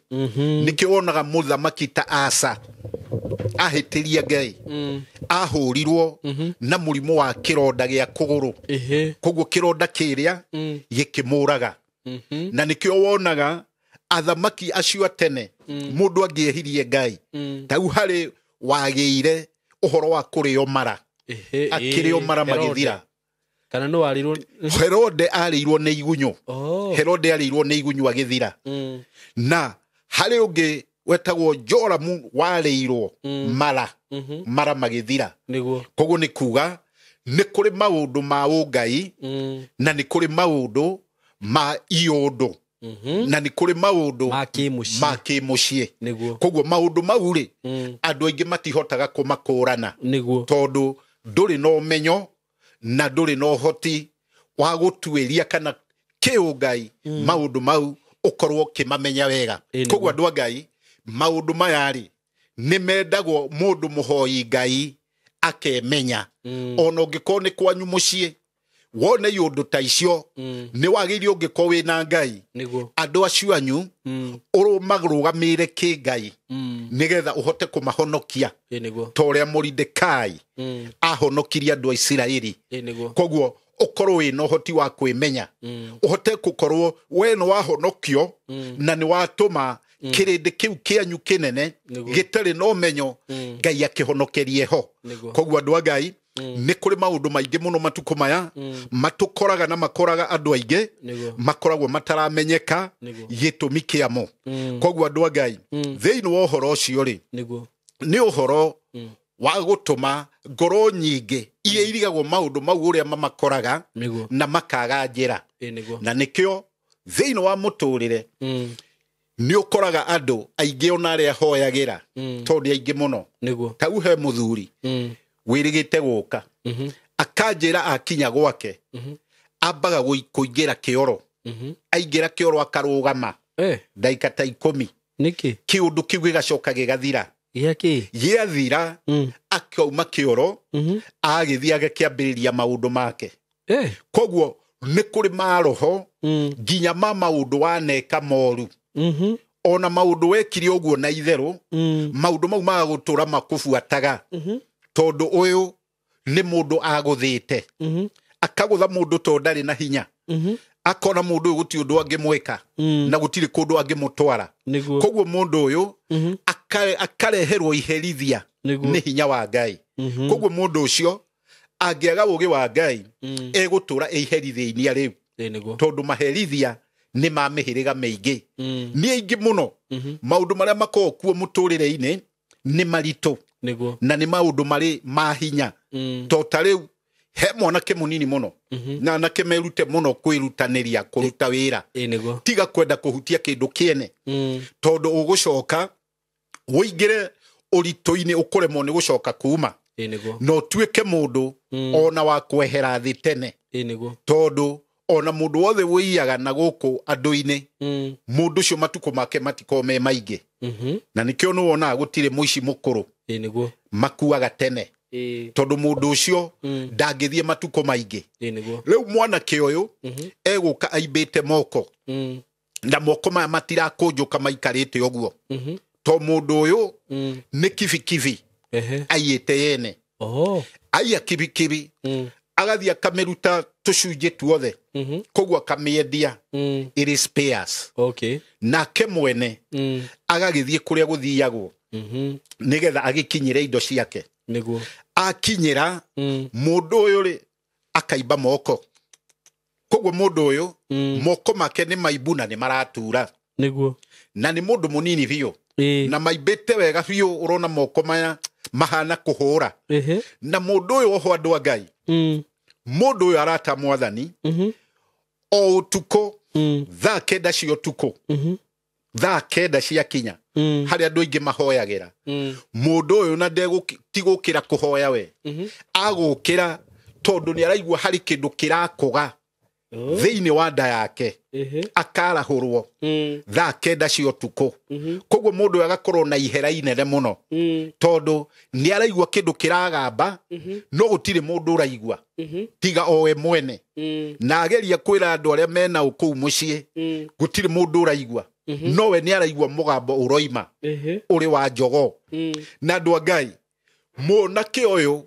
Nĩkĩo wonaga mũthamaki ta Asa ahĩtĩria Ngai ahũrirwo na mũrimũ wa kĩronda gĩa kũgũrũ koguo kĩronda kĩrĩa gĩkĩmũraga. Na nĩkĩo wonaga athamaki acio a tene mũndũ angĩehirie Ngai tau harĩ wagĩire ũhoro wa kũrĩo mara, akĩrĩo mara magĩthira. Kana no arĩirwo Herode arĩirwo nĩ igunyũ. Herode arĩirwo nĩ igunyũ agĩthira. Na harĩ ũngĩ wetagwo Joramu warĩirwo mara, mara magĩthira. Nĩguo. Koguo nĩ kuga nĩ kũrĩ maũndũ ma ũngai na nĩ kũrĩ maũndũ ma iũndũ na nĩ kũrĩ maũndũ ma kĩmũciĩ. Nĩguo. Koguo maũndũ mau rĩ, andũ aingĩ matihotaga kũmakũrana. Nĩguo. Tondũ ndũrĩ na ũmenyo na ndũrĩ na ũhoti wa gũtuĩria kana kĩũngai maũndũ mau ũkorwo ũkĩmamenya wega. Koguo andũ a Ngai, maũndũ maya rĩ nĩ mendagwo mũndũ mũhoi Ngai akemenya. Ona ũngĩkorwo nĩ kwanyu mũciĩ wone iũndũ ta icio, nĩ wagĩrĩire ũngĩkorwo wĩna Ngai andũ acio anyu ũrũmarũgamĩre kĩngai nĩgetha ũhote kũmahonokia ta ũrĩa Moridekai ahonokirie andũ a Isiraeli. Koguo ũkorwo wĩna ũhoti wa kwĩmenya, ũhote gũkorwo we nĩ wahonokio na nĩ watũma kĩrĩndĩ kĩu kĩanyu kĩnene gĩtarĩ na ũmenyo Ngai akĩhonokerie ho. Koguo andũ a Ngai, nĩ kũrĩ maũndũ maingĩ mũno matukũ maya matũkoraga na makoraga andũ aingĩ makoragwo mataramenyeka gĩtũmi kĩamo. Koguo andũ a Ngai, thĩinĩ wa ũhoro ũcio rĩ, nĩ ũhoro wa gũtũma ngoro nyingĩ iria irigagwo maũndũ mau ũrĩa mamakoraga na makaga njĩra. Na nĩkĩo thĩinĩ wa mũtũrĩre nĩ ũkoraga andũ aingĩ ona arĩa hoyagĩra tondũ nĩ aingĩ mũno. Tau he mũthuri wĩrĩgĩte gũka akanjĩra akinya gwake ambaga kũingĩra kĩoro, aingĩra kĩoro akarũgama ndagĩka ta 10. Nĩkĩ? Kĩũndũ kĩu gĩgacoka gĩgathira. Gĩathira akauma kĩoro agĩthiĩ agakĩambĩrĩria maũndũ make. Koguo nĩ kũrĩ maroho nginya ma maũndũ waneka moru, ona maũndũ wekire ũguo na itherũ, maũndũ mau magagũtũra makũbuataga tondũ ũyũ nĩ mũndũ agũthĩte. Akagũtha mũndũ tondũ ndarĩ na hinya, akona mũndũ ũyũ gũtirĩ ũndũ angĩmwĩka na gũtirĩ kũndũ angĩmũtwara. Koguo mũndũ ũyũ akareherwo iherithia nĩ hinya wa Ngai. Koguo mũndũ ũcio angĩaga ũũgĩ wa Ngai egũtũra eiherithia-inĩ rĩu, tondũ maherithia nĩ ma mĩhĩrĩga mĩingĩ, nĩ aingĩ mũno. Maũndũ marĩa makoragwo kuo mũtũrĩre-inĩ nĩ maritũ na nĩ maũndũ marĩ ma hinya. To ta rĩu he mwanake mũnini mũno na anake merute mũno kwĩrutanĩria kũruta wĩra, tiga kwenda kũhutia kĩndũ kĩene, tondũ ũgũcoka ũingĩre ũritũ-inĩ ũkũremwo nĩ gũcoka kuma, na ũtuĩke mũndũ ona wa kwehera thĩ tene, tondũ ona mũndũ wothe wĩiyaga na gũkũ andũ-inĩ, mũndũ ũcio matukũ make matikoragwo me maingĩ. Na nĩkĩo nĩwonaga gũtirĩ mũici mũkũrũ, makuaga tene, tondũ mũndũ ũcio ndangĩthiĩ matukũ maingĩ. Rĩu mwanake ũyũ egũka aimbĩte moko, na moko maya matirakũnjũka maikarĩte ũguo, to mũndũ ũyũ nĩ kibikibi aiyĩte yene. Aiya kibikibi agathiĩ akamĩruta tũcunjĩ tuothe, koguo akamĩendia ĩrĩ spares. Nake mwene agagĩthiĩ kũrĩa gũthiagwo nĩgetha agĩkinyĩre indo ciake. Akinyĩra mũndũ ũyũ rĩ akaimba moko. Koguo mũndũ ũyũ moko make nĩ maimbu na nĩ maratura. Na nĩ mũndũ mũnini biũ na maimbĩte wega biũ, ũrona moko maya mahana kũhũra. Na mũndũ ũyũ oho andũ a Ngai, mũndũ ũyũ arata mwathani o ũtukũ thaa 9 cia ũtukũ, thaa 9 ciakinya harĩa andũ aingĩ mahoyagĩra, mũndũ ũyũ na tigũkĩra kũhoya we, agũkĩra tondũ nĩ araigua harĩ kĩndũ kĩrakũga thĩinĩ wa nda yake, akarahũrwo thaa 9 cia ũtukũ. Koguo mũndũ ũyũ agakorwo na ihera inene mũno, tondũ nĩ araigua kĩndũ kĩragamba no gũtirĩ mũndũ ũraigua tiga o we mwene. Na ageria kwĩra andũ arĩa mena kũu mũciĩ, gũtirĩ mũndũ ũraigua, no we nĩ araigua mũgambo ũroima ũrĩ wa jogoo. Na andũ a Ngai, mwanake ũyũ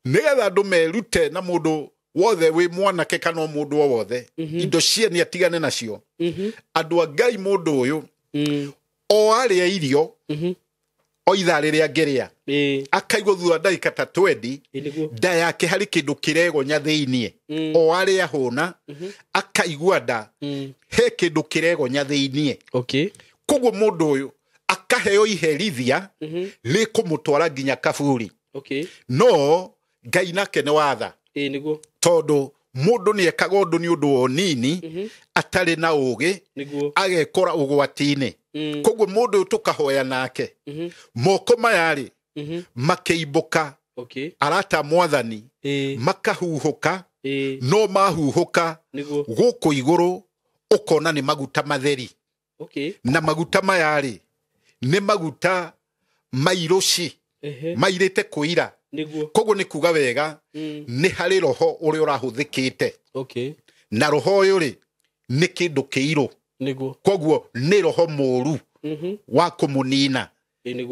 nĩgetha andũ merute na mũndũ Wothe wĩ mwanake kana o mũndũ o wothe, indo ciene atigane nacio. Andũ a Ngai, mũndũ ũyũ o arĩa irio o ithaa rĩrĩa angĩrĩa, akaigua thutha wa ndagĩka ta 20 nda yake harĩ kĩndũ kĩregonya thĩiniĩ. O arĩa hũna akaigua nda he kĩndũ kĩregonya thĩiniĩ. Koguo mũndũ ũyũ akaheo iherithia rĩkũmũtwara nginya kaburi. No Ngai nake nĩ watha, tondũ mũndũ nĩ ekaga ũndũ nĩ ũndũ wa ũnini atarĩ na ũgĩ, agekora ũgwati-inĩ. Koguo mũndũ ũyũ tũkahoya nake, moko maya rĩ makĩimbũka, arata mwathani makahuhũka, no mahuhũka gũkũ igũrũ ũkona nĩ maguta matheri. Na maguta maya rĩ nĩ maguta mairũci, mairĩte kũira. Koguo nĩ kuga wega nĩ harĩ roho ũrĩa ũrahũthĩkĩte. Na roho ũyũ rĩ nĩ kĩndũ kĩirũ. Koguo nĩ roho mũũru wa kũmũnina.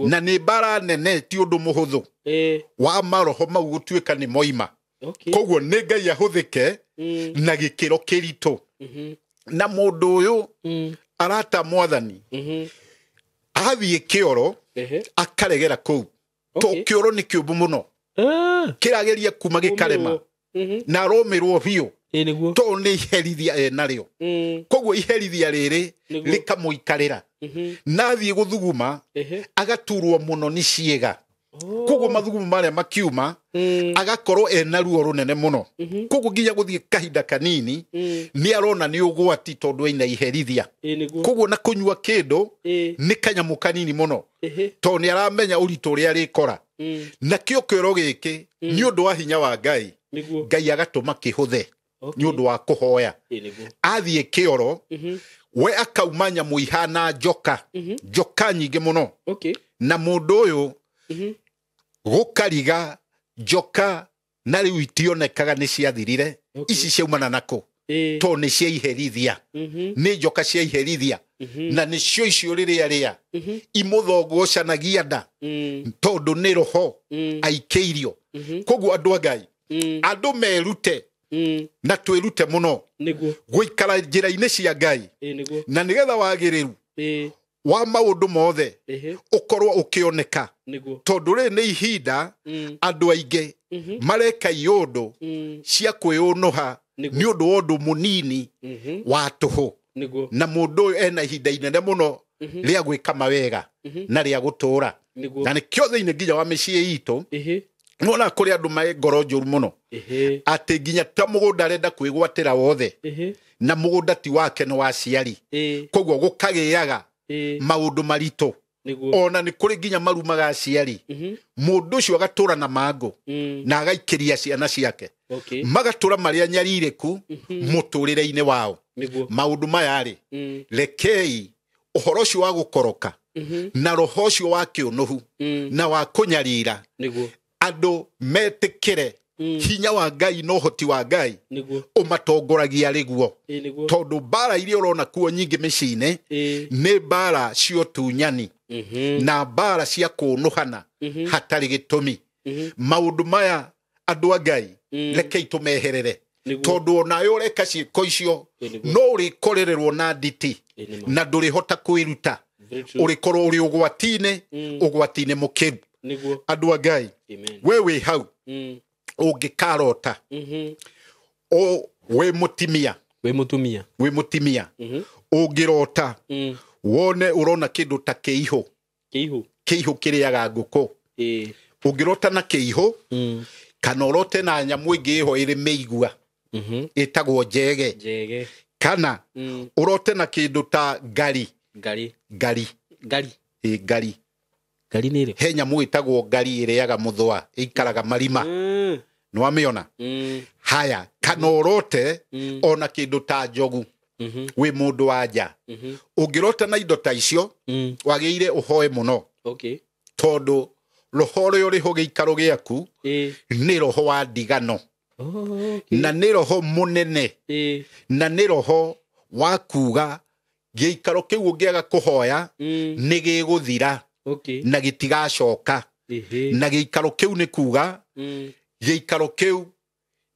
Na nĩ mbara nene, ti ũndũ mũhũthũ wa maroho mau gũtuĩka nĩ moima. Koguo nĩ Ngai ahũthĩke na gĩkĩro kĩritũ. Na mũndũ ũyũ arata mwathani athiĩ kĩoro akaregera kũu. To kĩoro nĩ kĩũmũ mũno, kĩrageria kuma gĩkarema na aromĩrwo biũ, to nĩ iherithia enarĩo. Koguo iherithia rĩrĩ rĩkamũikarĩra, na athiĩ gũthuguma agaturwo mũno nĩ ciĩga. Koguo mathugumo marĩa makiuma agakorwo ena ruo rũnene mũno. Koguo nginya gũthiĩ kahinda kanini nĩ arona nĩ ũgwati tondũ ena iherithia. Koguo na kũnyua kĩndũ nĩ kanyamũ kanini mũno, tondũ nĩ aramenya ũritũ ũrĩa arĩkora. Nakĩo kĩoro gĩkĩ nĩ ũndũ wa hinya wa Ngai, Ngai agatũma kĩhũthe nĩ ũndũ wa kũhoya. Athiĩ kĩoro we akauma nyamũ ihana njoka, njoka nyingĩ mũno. Na mũndũ ũyũ gũkariga njoka na rĩu itionekaga nĩ ciathirire. Ici ciaumana nakũ? To nĩ cia iherithia, nĩ njoka cia iherithia. Na nĩcio icio rĩrĩa rĩa imũthongocanagia nda, tondũ nĩ roho aikĩirio. Koguo andũ a Ngai, andũ merute na twĩrute mũno gũikara njĩra-inĩ cia Ngai, na nĩgetha wagĩrĩru wa maũndũ mothe ũkorwo ũkĩoneka. Tondũ rĩrĩ nĩ ihinda andũ aingĩ mareka iũndũ cia kwĩũnũha nĩ ũndũ wa ũndũ mũnini wa tũhũ. Na mũndũ ũyũ ena ihinda inene mũno rĩa gwĩka mawega na rĩa gũtũũra. Na nĩkĩo thĩinĩ nginya wa mĩciĩ itũ nĩwona kũrĩ andũ me ngoro njũru mũno, atĩ nginya ta mũgũnda arenda kwĩgwatĩra wothe, na mũgũnda ti wake nĩ wa aciari. Koguo gũkagĩaga maũndũ maritũ. Ona nĩ kũrĩ nginya marumaga aciari. Mũndũ ũcio agatũra na mangũ na agaikĩria ciana ciake, magatũra marĩa nyarirĩku mũtũrĩre-inĩ wao. Maũndũ maya rĩ, rekei ũhoro ũcio wa gũkoroka na roho ũcio wa kĩũnũhu na wa kũnyarira andũ metĩkĩre hinya wa Ngai na ũhoti wa Ngai ũmatongoragia rĩguo. Tondũ mbara iria ũrona kuo nyingĩ mĩciĩ-inĩ nĩ mbara cia ũtunyani na mbara cia kũũnũhana hatarĩ gĩtũmi. Maũndũ maya andũ a Ngai rekei tũmeherere, tondũ onawe ũreka ciĩko icio no ũrĩkorererwo na nditi na ndũrĩhota kwĩruta, ũrĩkorwo ũrĩ ũgwati-inĩ, ũgwati-inĩ mũkĩru. Andũ a Ngai, we wĩ hau ũngĩkarota wĩ mũtimia, wĩ mũtimia, ũngĩrota wone ũrona kĩndũ ta kĩihũ, kĩihũ kĩrĩaga ngũkũ, ũngĩrota na kĩihũ kana ũrote na nyamũ ĩngĩ ĩho ĩrĩ mĩigua ĩtagwo njege, kana ũrote na kĩndũ ta ngari, ngari, ngari, ngari nĩ ĩrĩkũ? He nyamũ ĩtagwo ngari ĩrĩaga mũthũa, ĩikaraga marima. Nĩwamĩona? Haya, kana ũrote ona kĩndũ ta njogu, wĩ mũndũ wa nja. Ũngĩrota na indo ta icio wagĩrĩire ũhoe mũno, tondũ roho ũrĩa ũrĩ ho gĩikaro gĩaku nĩ roho wa ndigano, na nĩ roho mũnene, na nĩ roho wa kuga gĩikaro kĩu ũngĩaga kũhoya nĩ gĩgũthira na gĩtigacoka. Na gĩikaro kĩu nĩ kuga gĩikaro kĩu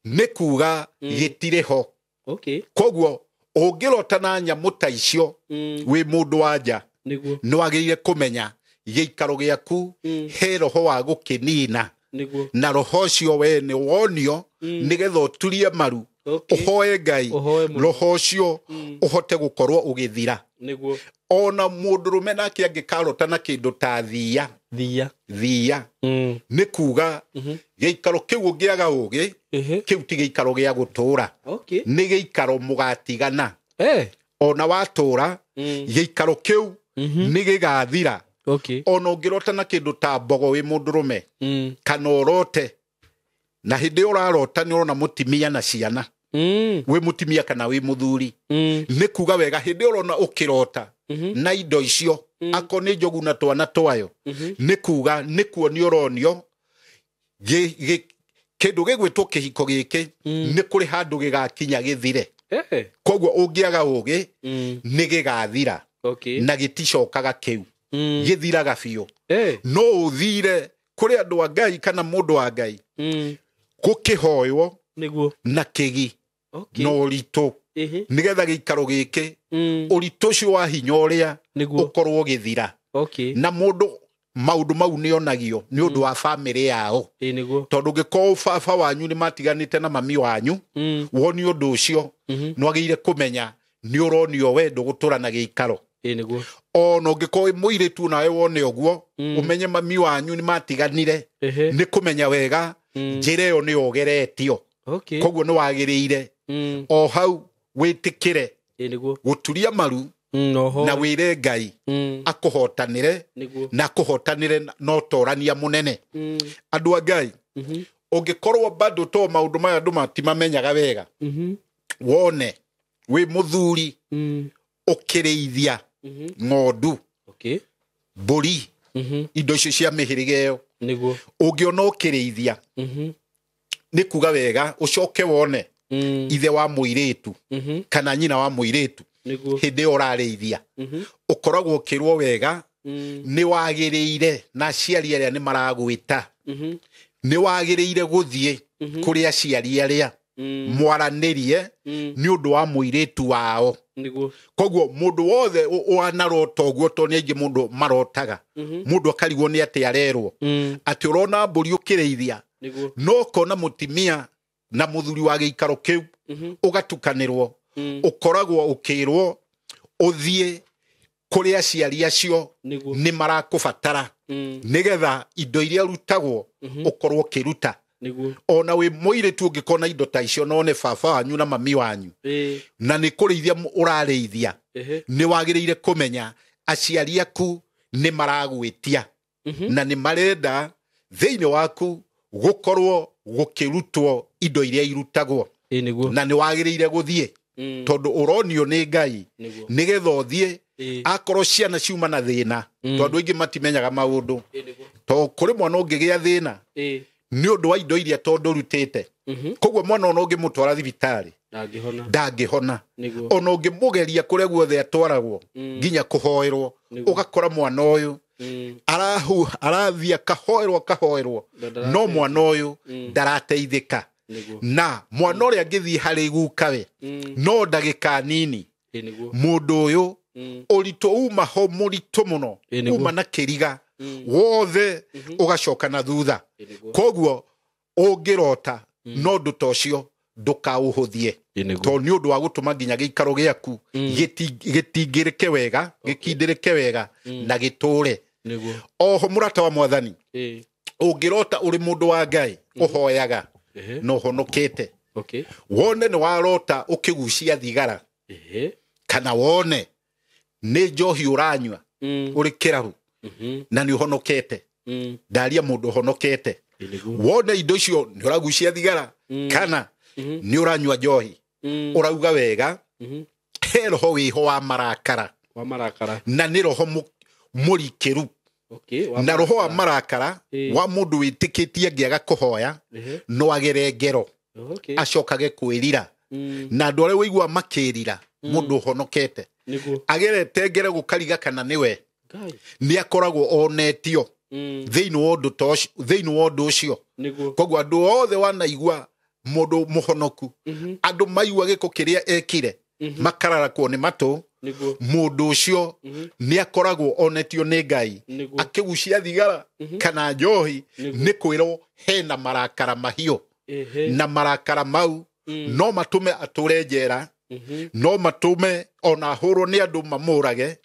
Nĩ kuga gĩtirĩ ho. Okay. Koguo ũngĩrota na nyamũ ta icio wĩ mũndũ wa nja, Nĩguo. nĩ wagĩrĩire kũmenya gĩikaro gĩaku he roho wa gũkĩnina. Nĩguo. Na roho ũcio we nĩ wonio nĩgetha ũturie maru, Okay. ũhoe Ngai, Ũhoe mũno. roho ũcio ũhote gũkorwo ũgĩthira. Nĩguo. Ona mũndũrũme nake angĩkarota na kĩndũ ta thiia, Thiia. thiia nĩ kuga gĩikaro kĩu ũngĩaga ũgĩ, Ehe. kĩu ti gĩikaro gĩa gũtũũra, Okay. nĩ gĩikaro mũgatigana. Eh. Ona watũũra, gĩikaro kĩu nĩ gĩgathira. Okay. Ona ũngĩrota na kĩndũ ta mbogo wĩ mũndũrũme, kana ũrote na hĩndĩ ĩyo ũrarota nĩ ũrona mũtimia na ciana, wĩ mũtimia kana wĩ mũthuri, nĩ kuga wega hĩndĩ ĩyo ũrona ũkĩrota na indo icio, akorwo nĩ njogu na twana twayo, nĩ kuga nĩ kuonio ũronio kĩndũ gĩgwĩtwo kĩhiko gĩkĩ nĩ kũrĩ handũ gĩgakinya gĩthire. Eh. Koguo ũngĩaga ũgĩ, nĩ gĩgathira. Okay. Na gĩticokaga kĩu, gĩthiraga biũ. Eh. No ũthire kũrĩ andũ a Ngai kana mũndũ wa Ngai gũkĩhoywo Nĩguo. na kĩgi Okay. na ũritũ, Ehe. nĩgetha gĩikaro gĩkĩ ũritũ ũcio wa hinya ũrĩa Nĩguo. ũkorwo ũgĩthira. Okay. Na mũndũ maũndũ mau nĩ onagio nĩ ũndũ wa bamĩrĩ yao, Ĩ nĩguo. tondũ ũngĩkorwo baba wanyu nĩ matiganĩte na mami wanyu, woni ũndũ ũcio nĩ wagĩrĩire kũmenya nĩ ũronio we ndũgũtũra na gĩikaro. Ĩ nĩguo. Ona ũngĩkorwo wĩ mũirĩtu nawe wone ũguo, ũmenye mami wanyu nĩ matiganire, Ehe. nĩ kũmenya wega njĩra ĩyo nĩyo ũgeretio. Okay. Koguo nĩ wagĩrĩire o hau wĩtĩkĩre Ĩ nĩguo. gũturia maru Noho. na wĩre Ngai akũhotanĩre, Nĩguo. na akũhotanĩre na ũtorania mũnene. Andũ a Ngai, ũngĩkorwo bado to maũndũ maya andũ matimamenyaga wega, wone wĩ mũthuri ũkĩrĩithia ng'ondu, Okay. mbũri, indo icio cia mĩhĩrĩga ĩyo, Nĩguo. ũngĩona ũkĩrĩithia, nĩ kuga wega ũcoke wone ithe wa mũirĩtu kana nyina wa mũirĩtu Nĩguo. hĩndĩ ĩyo ũrarĩithia, ũkoragwo ũkĩrwo wega nĩ wagĩrĩire, na aciari arĩa nĩ maragwĩta, nĩ wagĩrĩire gũthiĩ kũrĩ aciari arĩa mwaranĩrie nĩ ũndũ wa mũirĩtu wao. Nĩguo. Koguo mũndũ wothe wanarota ũguo, tondũ nĩ aingĩ mũndũ marotaga, mũndũ akarigwo nĩ atĩ arerwo atĩ ũrona mbũri ũkĩrĩithia, Nĩguo. no ũkona mũtimia na mũthuri wa gĩikaro kĩu ũgatukanĩrwo, ũkoragwo ũkĩrwo ũthiĩ kũrĩ aciari acio Nĩguo. nĩ marakũbatara, nĩgetha indo iria rutagwo ũkorwo ũkĩruta. Nĩguo. Ona wĩ mũirĩtu ũngĩkona indo ta icio, none baba wanyu na mami wanyu Ĩ. na nĩ kũrĩithia ũrarĩithia, Ehe. nĩ wagĩrĩire kũmenya aciari aku nĩ maragwĩtia na nĩ marenda thĩinĩ waku gũkorwo gũkĩrutwo indo iria irutagwo, Ĩ nĩguo. na nĩ wagĩrĩire gũthiĩ tondũ ũronio nĩ Ngai Nĩguo. nĩgetha ũthiĩ. Ĩ. Akorwo ciana ciuma na thĩna, tondũ aingĩ matimenyaga maũndũ, Ĩ nĩguo. to kũrĩ mwana ũngĩgĩa thĩna Ĩ. nĩ ũndũ wa indo iria tondũ ũrutĩte. Koguo mwana ona ũngĩmũtwara thibitarĩ Ndangĩhona. ndangĩhona. Nĩguo. Ona ũngĩmũgeria kũrĩa guothe atwaragwo nginya kũhoerwo, Nĩguo. ũgakora mwana ũyũ arathiĩ akahoerwo akahoerwo, no mwana ũyũ ndarateithĩka. Nĩguo. Na mwana ũrĩa angĩthiĩ harĩ gukawe no ndagĩka nini, Ĩ nĩguo. mũndũ ũyũ ũritũ uma ho mũritũ mũno, Ĩ nĩguo. uma na kĩriga wothe ũgacoka na thutha. Ĩ nĩguo. Koguo ũngĩrota no ũndũ ta ũcio ndũkaũhũthie, Ĩ nĩguo. tondũ nĩ ũndũ wa gũtũma nginya gĩikaro gĩaku gĩtingĩrĩke wega, gĩkindĩrĩke wega na gĩtũre. Nĩguo. Oho mũrata wa mwathani, Ĩ. ũngĩrota ũrĩ mũndũ wa Ngai ũhoyaga Ehe. na ũhonokete, Okay. wone nĩ warota ũkĩgucia thigara, Ehe. kana wone nĩ njohi ũranyua ũrĩ kĩrabu na nĩ ũhonokete, ndaria mũndũ ũhonokete, Ĩ nĩguo. wone indo icio nĩ ũragucia thigara kana nĩ ũranyua njohi, ũrauga wega he roho wĩho wa marakara, Wa marakara. na nĩ roho mũrikĩru. Okay. Na roho wa marakara Ĩ. wa mũndũ wĩtĩkĩtie angĩaga kũhoya Ehe. no agere ngero, Okay. acokage kwĩrira. Na andũ arĩa ũigua makĩrira, mũndũ ũhonokete Nĩguo. agerete ngere gũkariga kana nĩwe, Ngai. nĩ akoragwo onetio thĩinĩ wa ũndũ ta ũcio, thĩinĩ wa ũndũ ũcio. Nĩguo. Koguo andũ othe wanaigua Mũndũ mũhonoku andũ maigua gĩko kĩrĩa ekire makararakwo nĩ matũ. Mũndũ ũcio nĩ akoragwo onetio nĩ Ngai akĩgucia thigara kana njohi nĩ kwĩrwo hena marakara mahiũ na marakara mau no matũme atũre njera, no matũme ona ahũrwo nĩ andũ mamũrage,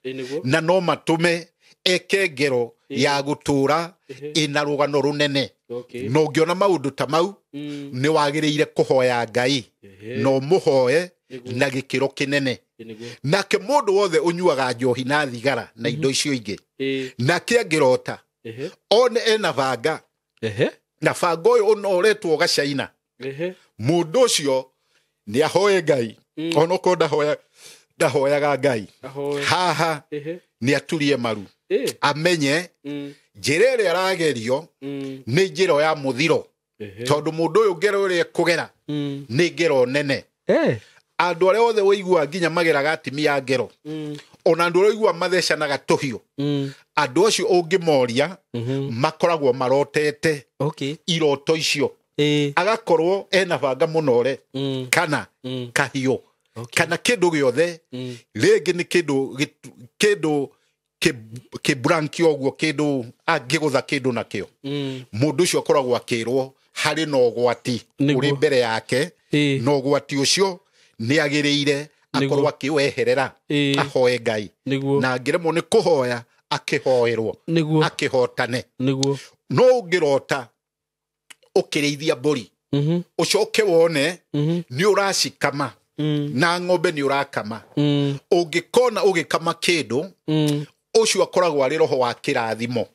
na no matũme eke ngero ya gũtũra ĩna rũgano rũnene. Na ũngĩona maũndũ ta mau nĩ wagĩrĩire kũhoya Ngai na ũmũhoe na gĩkĩro kĩnene. Nake mũndũ wothe ũnyuaga njohi na thigara na indo icio ingĩ nake angĩrota one ena banga na banga ũyũ ũnoretwo gacaina, mũndũ ũcio nĩ ahoe Ngai onokorwo ndahoyaga Ngai haha nĩ aturie maru amenye njĩra ĩrĩa aragerio nĩ njĩra ya mũthiro, tondũ mũndũ ũyũ ngero ĩrĩa ekũgera nĩ ngero nene. Andũ arĩa othe ũiguaga nginya mageraga atimi ya ngero, ona andũ arĩa ũiguaga mathecanaga tũhiũ, andũ acio ũngĩmoria makoragwo marotete iroto icio. Agakorwo ena banga mũnore kana kahiũ kana kĩndũ gĩothe, rĩngĩ nĩ kĩndũ kĩbranki ũguo, kĩndũ angĩgũtha kĩndũ nakĩo. Mũndũ ũcio akoragwo akĩrwo harĩ na ũgwati ũrĩ mbere yake, na ũgwati ũcio nĩ agĩrĩire akorwo akĩweherera ahoe Ngai, na angĩremwo nĩ kũhoya akĩhoerwo akĩhotane. No ũngĩrota ũkĩrĩithia mbũri ũcoke wone nĩ ũracikama na ng'ombe nĩ ũrakama, ũngĩkona ũgĩkama kĩndũ ũcio akoragwo arĩ roho wa kĩrathimo.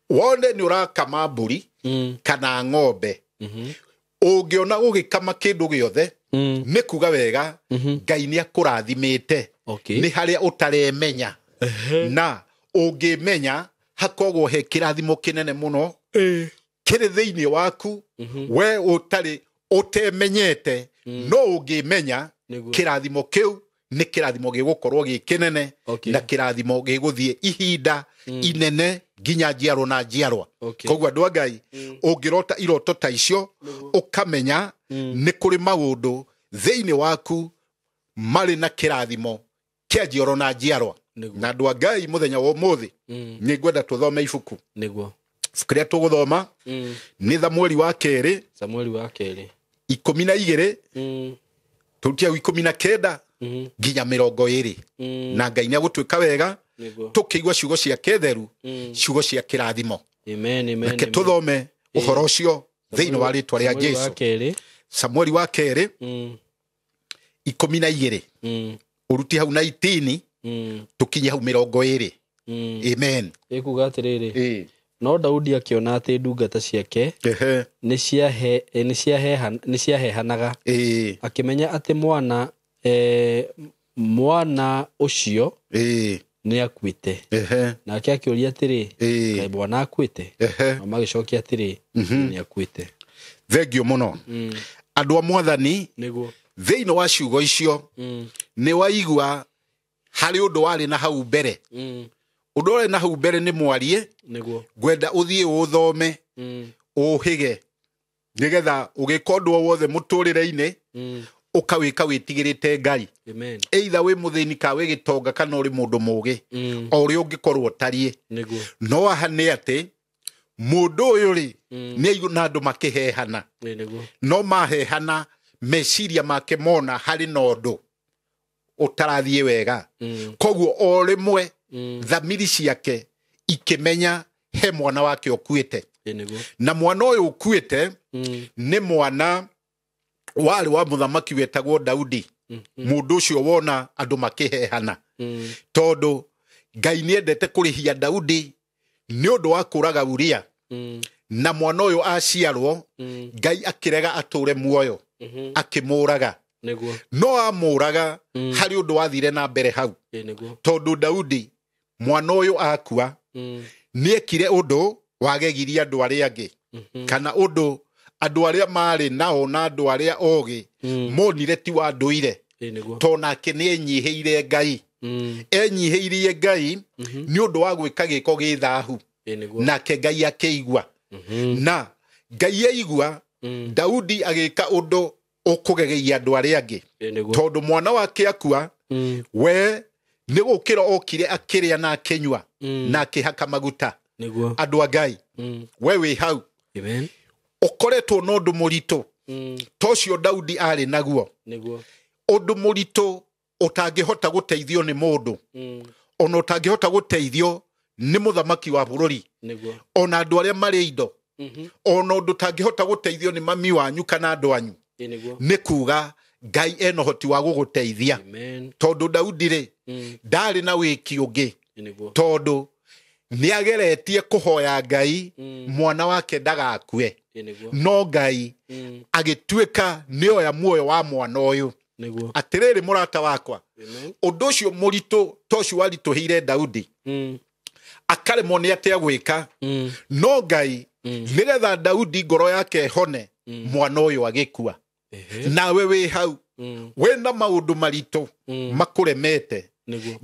Wone nĩ ũrakama mbũri kana ng'ombe, ũngĩona ũgĩkama kĩndũ gĩothe nĩ kuga wega Ngai nĩ akũrathimĩte, nĩ harĩa ũtaremenya, na ũngĩmenya hakoragwo he kĩrathimo kĩnene mũno kĩrĩ thĩinĩ waku we ũtarĩ ũtemenyete, no ũngĩmenya kĩrathimo kĩu nĩ kĩrathimo gĩgũkorwo gĩ kĩnene na kĩrathimo gĩgũthiĩ ihinda inene nginya njiarwa na njiarwa. Koguo andũ a Ngai, ũngĩrota iroto ta icio ũkamenya nĩ kũrĩ maũndũ thĩinĩ waku marĩ na kĩrathimo kĩa njiarwa na njiarwa. Na andũ a Ngai, mũthenya wa ũmũthĩ nĩ ngwenda tũthome ibuku. Ibuku rĩrĩa tũgũthoma nĩ Samueli wa kerĩ, Samueli wa kerĩ 12 tũrutie 19 nginya 20, na Ngai nĩ agũtuĩka wega tũkĩigua ciugo ciake theru, ciugo cia kĩrathimo. Reke tũthome ũhoro ũcio thĩinĩ wa rĩtwa rĩa Jesu. Samueli wa kerĩ 12 ũrutie hau 19 tũkinye hau 20. Amen. Ĩkuga atĩrĩrĩ, no Daudi akĩona atĩ ndungata ciake nĩ ciahehanaga, akĩmenya atĩ mwana ũcio nĩ akuĩte. Nake akĩũria atĩrĩ, kaĩ mwana akuĩte? Nao magĩcokia atĩrĩ, nĩ akuĩte. Thengio mũno. Andũ a Mwathani, thĩinĩ wa ciugo icio nĩ waigua harĩ ũndũ warĩ na hau mbere. Ũndũ ũrĩ na hau mbere nĩ mwarie, ngwenda ũthiĩ ũthome ũhĩge nĩgetha ũgĩka ũndũ o wothe mũtũrĩre-inĩ ũkawĩka wĩtigĩrĩte Ngai. Either wĩ mũthĩni ka wĩ gĩtonga kana ũrĩ mũndũ mũgĩ, o ũrĩa ũngĩkorwo ũtariĩ. No haha nĩ atĩ mũndũ ũyũ rĩ nĩ aigua na andũ makĩhehana, no mahehana meciria make mona harĩ na ũndũ ũtarathiĩ wega. Koguo o rĩmwe thamiri ciake ikĩmenya he mwana wake ũkuĩte, na mwana ũyũ ũkuĩte nĩ mwana warĩ wa mũthamaki wetagwo Daudi. Mũndũ ũcio wona andũ makĩhehana, tondũ Ngai nĩendete kũrĩhia Daudi nĩ ũndũ wa kũraga Uria, na mwana ũyũ aciarwo Ngai akĩrega atũre muoyo, akĩmũraga. No amũraga harĩ ũndũ wathire na mbere hau, tondũ Daudi mwana ũyũ akua nĩekire ũndũ wagegirie andũ arĩa angĩ, kana ũndũ andũ arĩa marĩ nao na andũ arĩa ogĩ monire ti wa ndũire, tondũ nake nĩenyihĩire Ngai. Enyihĩirie Ngai nĩ ũndũ wa gwĩka gĩko gĩ thahu, nake Ngai akĩigua. Na Ngai aigua Daudi agĩka ũndũ ũkũgegeia andũ arĩa angĩ tondũ mwana wake akua we nĩ gũkĩra okire akĩrĩa na akĩnyua na akĩhaka maguta. Andũ a Ngai, we wĩ hau ũkoretwo na ũndũ mũritũ ta ũcio Daudi arĩ naguo, ũndũ mũritũ ũtangĩhota gũteithio nĩ mũndũ, ona ũtangĩhota gũteithio nĩ mũthamaki wa bũrũri, ona andũ arĩa marĩ indo, ona ũndũ ũtangĩhota gũteithio nĩ mami wanyu kana andũ anyu, nĩ kuga Ngai ena ũhoti wa gũgũteithia. Tondũ Daudi rĩ ndarĩ na wĩki ũngĩ, tondũ nĩ ageretie kũhoya Ngai mwana wake ndagakue, no Ngai agĩtuĩka nĩoya muoyo wa mwana ũyũ. Atĩrĩrĩ mũrata wakwa, ũndũ ũcio mũritũ ta ũcio waritũhĩire Daudi, akaremwo nĩ atĩa gwĩka, no Ngai nĩgetha Daudi ngoro yake ĩhone, mwana ũyũ agĩkua. Nawe wĩ hau wĩna maũndũ maritũ makũremete,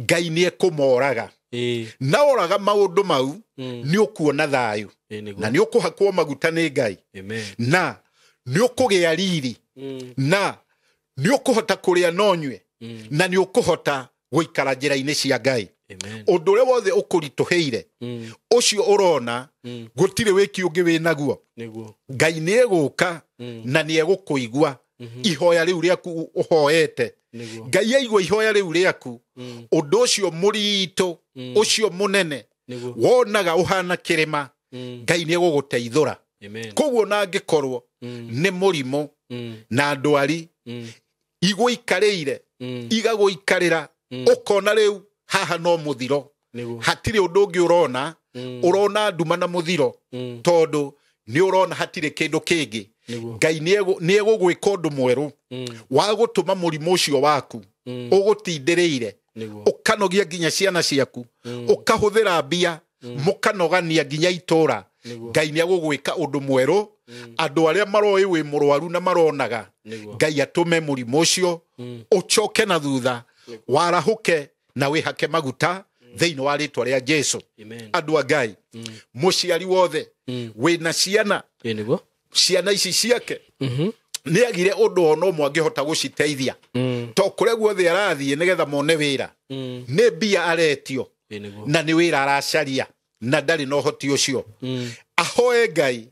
Ngai nĩ ekũmoraga. Na oraga maũndũ mau nĩ ũkuona thayũ, na nĩ ũkũhakwo maguta nĩ Ngai, na nĩ ũkũgĩa riri, na nĩ ũkũhota kũrĩa na ũnyue, na nĩ ũkũhota gũikara njĩra-inĩ cia Ngai. Ũndũ ũrĩa wothe ũkũritũhĩire ũcio ũrona gũtirĩ wĩki ũngĩ wĩ naguo, Ngai nĩ egũka na nĩ egũkũigua ihoya rĩu rĩaku ũhoete. Ngai aigua ihoya rĩu rĩaku, ũndũ ũcio mũritũ ũcio mũnene wonaga ũhana kĩrĩma, Ngai nĩ egũgũteithũra. Koguo na angĩkorwo nĩ mũrimũ na ndwari igũikarĩire igagũikarĩra, ũkona rĩu haha no mũthiro, hatirĩ ũndũ ũngĩ ũrona, ũrona nduma na mũthiro, tondũ nĩ ũrona hatirĩ kĩndũ kĩngĩ. Ngai nĩ egũgwĩka ũndũ mwerũ wa gũtũma mũrimũ ũcio waku ũgũtindĩrĩire, ũkanogia nginya ciana ciaku, ũkahũthĩra mbia, mũkanogania nginya itũra. Ngai nĩ egũgwĩka ũndũ mwerũ. Andũ arĩa maroĩ wĩ mũrwaru na maronaga, Ngai atũme mũrimũ ũcio ũcoke na thutha, warahũke na wĩhake maguta thĩinĩ wa rĩtwa rĩa Jesu. Andũ a Ngai, mũciari wothe wĩna ciana, ciana ici ciake nĩ agire ũndũ ona ũmwe angĩhota gũciteithia, to kũrĩa guothe arathiĩ nĩgetha mone wĩra, nĩ mbia aretio na nĩ wĩra aracaria na ndarĩ na ũhoti ũcio. Ahoe Ngai,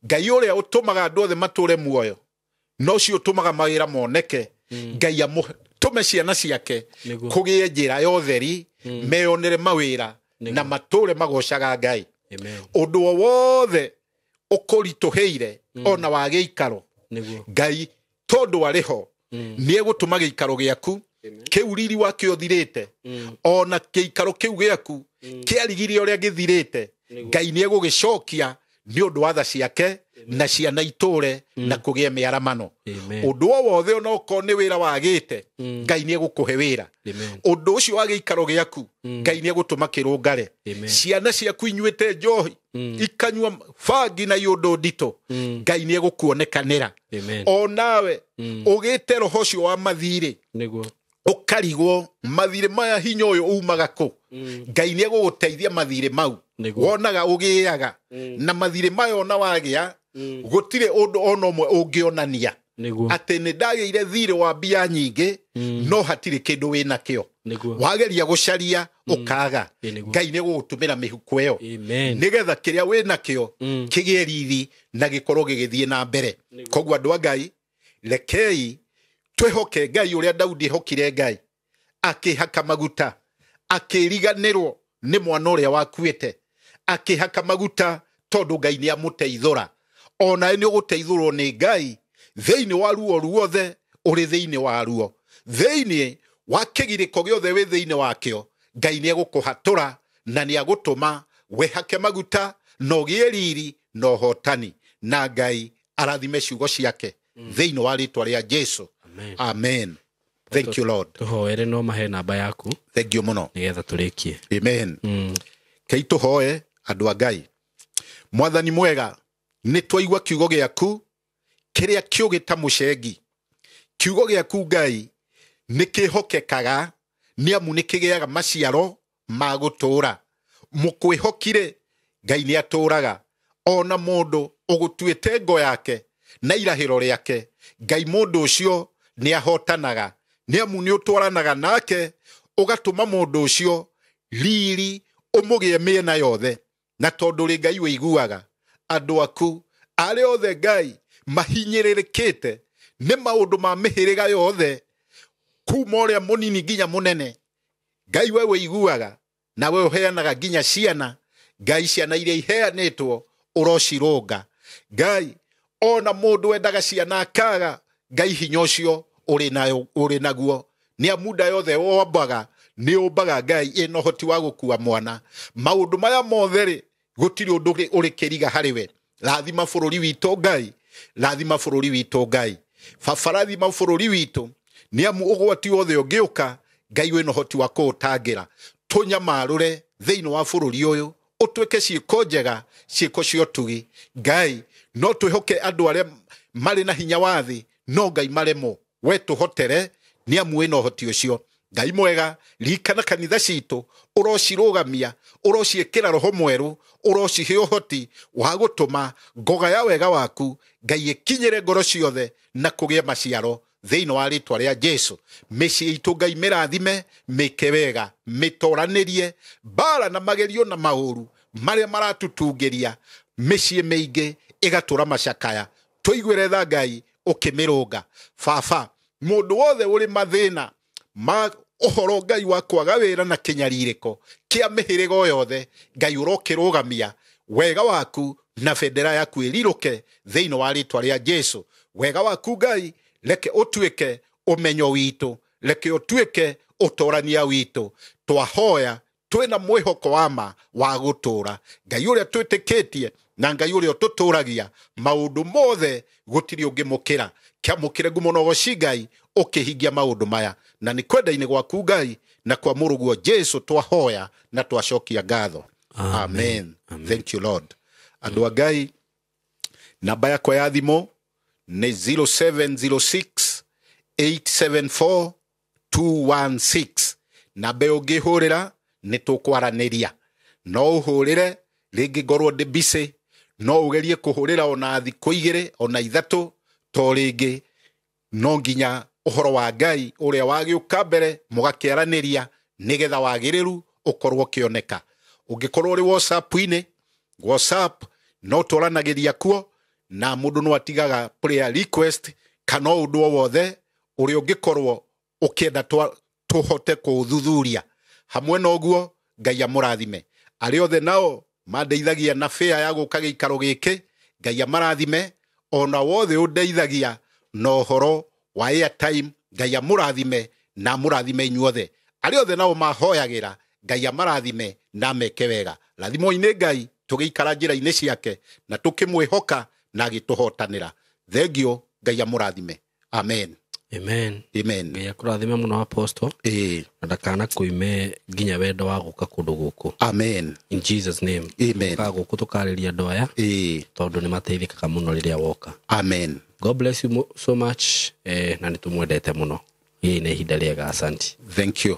Ngai ũrĩa ũtũmaga andũ othe matũre muoyo, no ũcio ũtũmaga mawĩra moneke, Ngai amũtũme ciana ciake kũgĩe njĩra ya ũtheri, meyonere mawĩra na matũre magocaga Ngai. Ũndũ o wothe ũkũritũhĩire ona wa gĩikaro, Ngai tondũ arĩ ho nĩ egũtũma gĩikaro gĩaku kĩu riri wakĩo ũthirĩte, ona gĩikaro kĩu gĩaku kĩarigire ũrĩa gĩthirĩte, Ngai nĩ egũgĩcokia nĩ ũndũ wa tha ciake, na ciana itũre na kũgĩe mĩaramano. Ũndũ o wothe onokorwo nĩ wĩra wagĩte, Ngai nĩ egũkũhe wĩra. Ũndũ ũcio wa gĩikaro gĩaku, Ngai nĩ egũtũma kĩrũngare. Ciana ciaku inyuĩte njohi, ikanyua bangi na iũndũ nditũ, Ngai nĩ egũkuonekanĩra. Onawe ũgĩte roho ũcio wa mathirĩ, ũkarigwo mathirĩ maya hinya ũyũ umaga kũ, Ngai nĩ egũgũteithia mathirĩ mau wonaga ũgĩaga na mathirĩ maya ona wagĩa, gũtirĩ ũndũ ona ũmwe ũngĩonania atĩ nĩ ndagĩire thirĩ wa mbia nyingĩ, no hatirĩ kĩndũ wĩnakĩo. Wageria gũcaria ũkaga, Ngai nĩ egũgũtũmĩra mĩhuko ĩyo nĩgetha kĩrĩa wĩnakĩo kĩgĩe riri na gĩkorwo gĩgĩthiĩ na mbere. Koguo andũ a Ngai, rekei twĩhoke Ngai ũrĩa Daudi ehokire Ngai, akĩhaka maguta, akĩriganĩrwo nĩ mwana ũrĩa wakuĩte, akĩhaka maguta tondũ Ngai nĩ amũteithũra. Onawe nĩ ũgũteithũrwo nĩ Ngai thĩinĩ wa ruo ruothe ũrĩ thĩinĩ wa ruo, thĩinĩ wa kĩgirĩko gĩothe wĩ thĩinĩ wakĩo, Ngai nĩ egũkũhatũra na nĩ agũtũma wĩhake maguta na ũgĩe riri na ũhotani, na Ngai arathime ciugo ciake thĩinĩ wa rĩtwa rĩa Jesu. Amen. Thank you Lord. Tũhoere no mahe namba yaku. Thank you mũno. Nĩgetha tũrĩkie. Amen. Kei tũhoe andũ a Ngai. Mwathani mwega, nĩ twaigua kiugo gĩaku kĩrĩa kĩũgĩ ta mũcengi. Kiugo gĩaku Ngai nĩ kĩhokekaga, nĩ amu nĩ kĩgĩaga maciaro ma gũtũũra. Mũkwĩhokire Ngai nĩ atũũraga. Ona mũndũ ũgũtuĩte ngo yake na irahĩro rĩake, Ngai mũndũ ũcio nĩ ahotanaga, nĩ amu nĩ ũtwaranaga nake, ũgatũma mũndũ ũcio riri ũmũgĩe mĩena yothe. Na tondũ rĩ Ngai wĩiguaga andũ aku arĩa othe Ngai mahinyĩrĩrĩkĩte nĩ maũndũ ma mĩhĩrĩga yothe, kuma ũrĩa mũnini nginya mũnene, Ngai we wĩiguaga na we ũheanaga nginya ciana. Ngai ciana iria iheanĩtwo ũrocirũnga. Ngai ona mũndũ wendaga ciana akaga, Ngai hinya ũcio ũrĩ naguo, nĩ amu nda yothe wombaga nĩ ũmbaga Ngai ĩna ũhoti wa gũkua mwana. Maũndũ maya mothe rĩ, gũtirĩ ũndũ ũrĩ kĩriga harĩ we. Rathima bũrũri witũ Ngai, rathima bũrũri witũ Ngai, baba rathima bũrũri witũ, nĩ amu ũgwati wothe ũngĩũka Ngai wĩna ũhoti wa kũũtangĩra. Tũnyamarũre thĩinĩ wa bũrũri ũyũ, ũtuĩke ciĩko njega, ciĩko cia ũtugi. Ngai no twĩhoke andũ arĩa marĩ na hinya wa thĩ, no Ngai maremwo, we tũhotere, nĩ amu wĩna ũhoti ũcio. Ngai mwega, ririkana kanitha citũ, ũrocirũgamia, ũrociĩkĩra roho mwerũ, ũrocihe ũhoti wa gũtũma ngoga ya wega waku Ngai ĩkinyĩre ngoro ciothe na kũgĩe maciaro thĩinĩ wa rĩtwa rĩa Jesu. Mĩciĩ itũ Ngai mĩrathime, mĩke wega, mĩtoranĩrie mbara na magerio na maũru marĩa maratũtungĩria. Mĩciĩ mĩingĩ ĩgatũra macakaya, tũiguĩre tha Ngai ũkĩmĩrũnga. Baba, mũndũ wothe ũrĩ mathĩna ma ũhoro Ngai wa kwaga wĩra na kĩnyarirĩko kĩa mĩhĩrĩga yothe, Ngai ũrokĩrũgamia wega waku na bendera yaku ĩrirũke thĩinĩ wa rĩtwa rĩa Jesu. Wega waku Ngai reke ũtuĩke ũmenyo witũ, reke ũtuĩke ũtorania witũ. Twahoya twĩna mwĩhoko wa ma wa gũtũra. Ngai ũrĩa twĩtĩkĩtie na Ngai ũrĩa ũtũtũragia maũndũ mothe, gũtirĩ ũngĩmũkĩra. Kĩamũkĩre ngumo na ũgoci Ngai ũkĩhingia maũndũ maya, na nĩ kwenda-inĩ gwaku Ngai na kwa mũrũguo Jesu twahoya na twacokia ngatho. Amen. Amen. Thank you Lord. Andũ a Ngai, namba yakwa ya thimũ nĩ 0706 874 216. Namba ĩyo ũngĩhũrĩra nĩ tũkwaranĩria. No ũhũrĩre rĩngĩ ngorwo ndĩ busy, no ũgerie kũhũrĩra ona thikũ igĩrĩ ona ithatũ, to rĩngĩ no nginya ũhoro wa Ngai ũrĩa wagĩũka mbere mũgakĩaranĩria nĩgetha wagĩrĩru ũkorwo ũkĩoneka. Ũngĩkorwo ũrĩ WhatsApp-inĩ, WhatsApp no twaranagĩria kuo, na mũndũ no atigaga prayer request kana ũndũ o wothe ũrĩa ũngĩkorwo ũkĩenda tũhote kũũthuthuria. Hamwe na ũguo, Ngai amũrathime. Arĩa othe nao mandeithagia na fare ya gũka gĩikaro gĩkĩ, Ngai amarathime. Ona wothe ũndeithagia na ũhoro wa airtime, Ngai amũrathime na amũrathime inyuothe. Arĩa othe nao mahoyagĩra, Ngai amarathime na meke wega. Rathimwo-inĩ Ngai tũgĩikara njĩra-inĩ ciake na tũkĩmwĩhoka na agĩtũhotanĩra. Thengio, Ngai amũrathime. Amen. Amen. Amen. Ngai akũrathime mũno Apostle, na ndakana kũime nginya wendo wa gũka kũndũ gũkũ. Amen. In Jesus name. Amen. Tũkaga gũkũ tũkarĩria andũ aya, tondũ nĩ mateithĩkaga mũno rĩrĩa woka. Amen. God bless you so much, na nĩ tũmwendete mũno. Gĩai na ihinda rĩega. Asante. Thank you.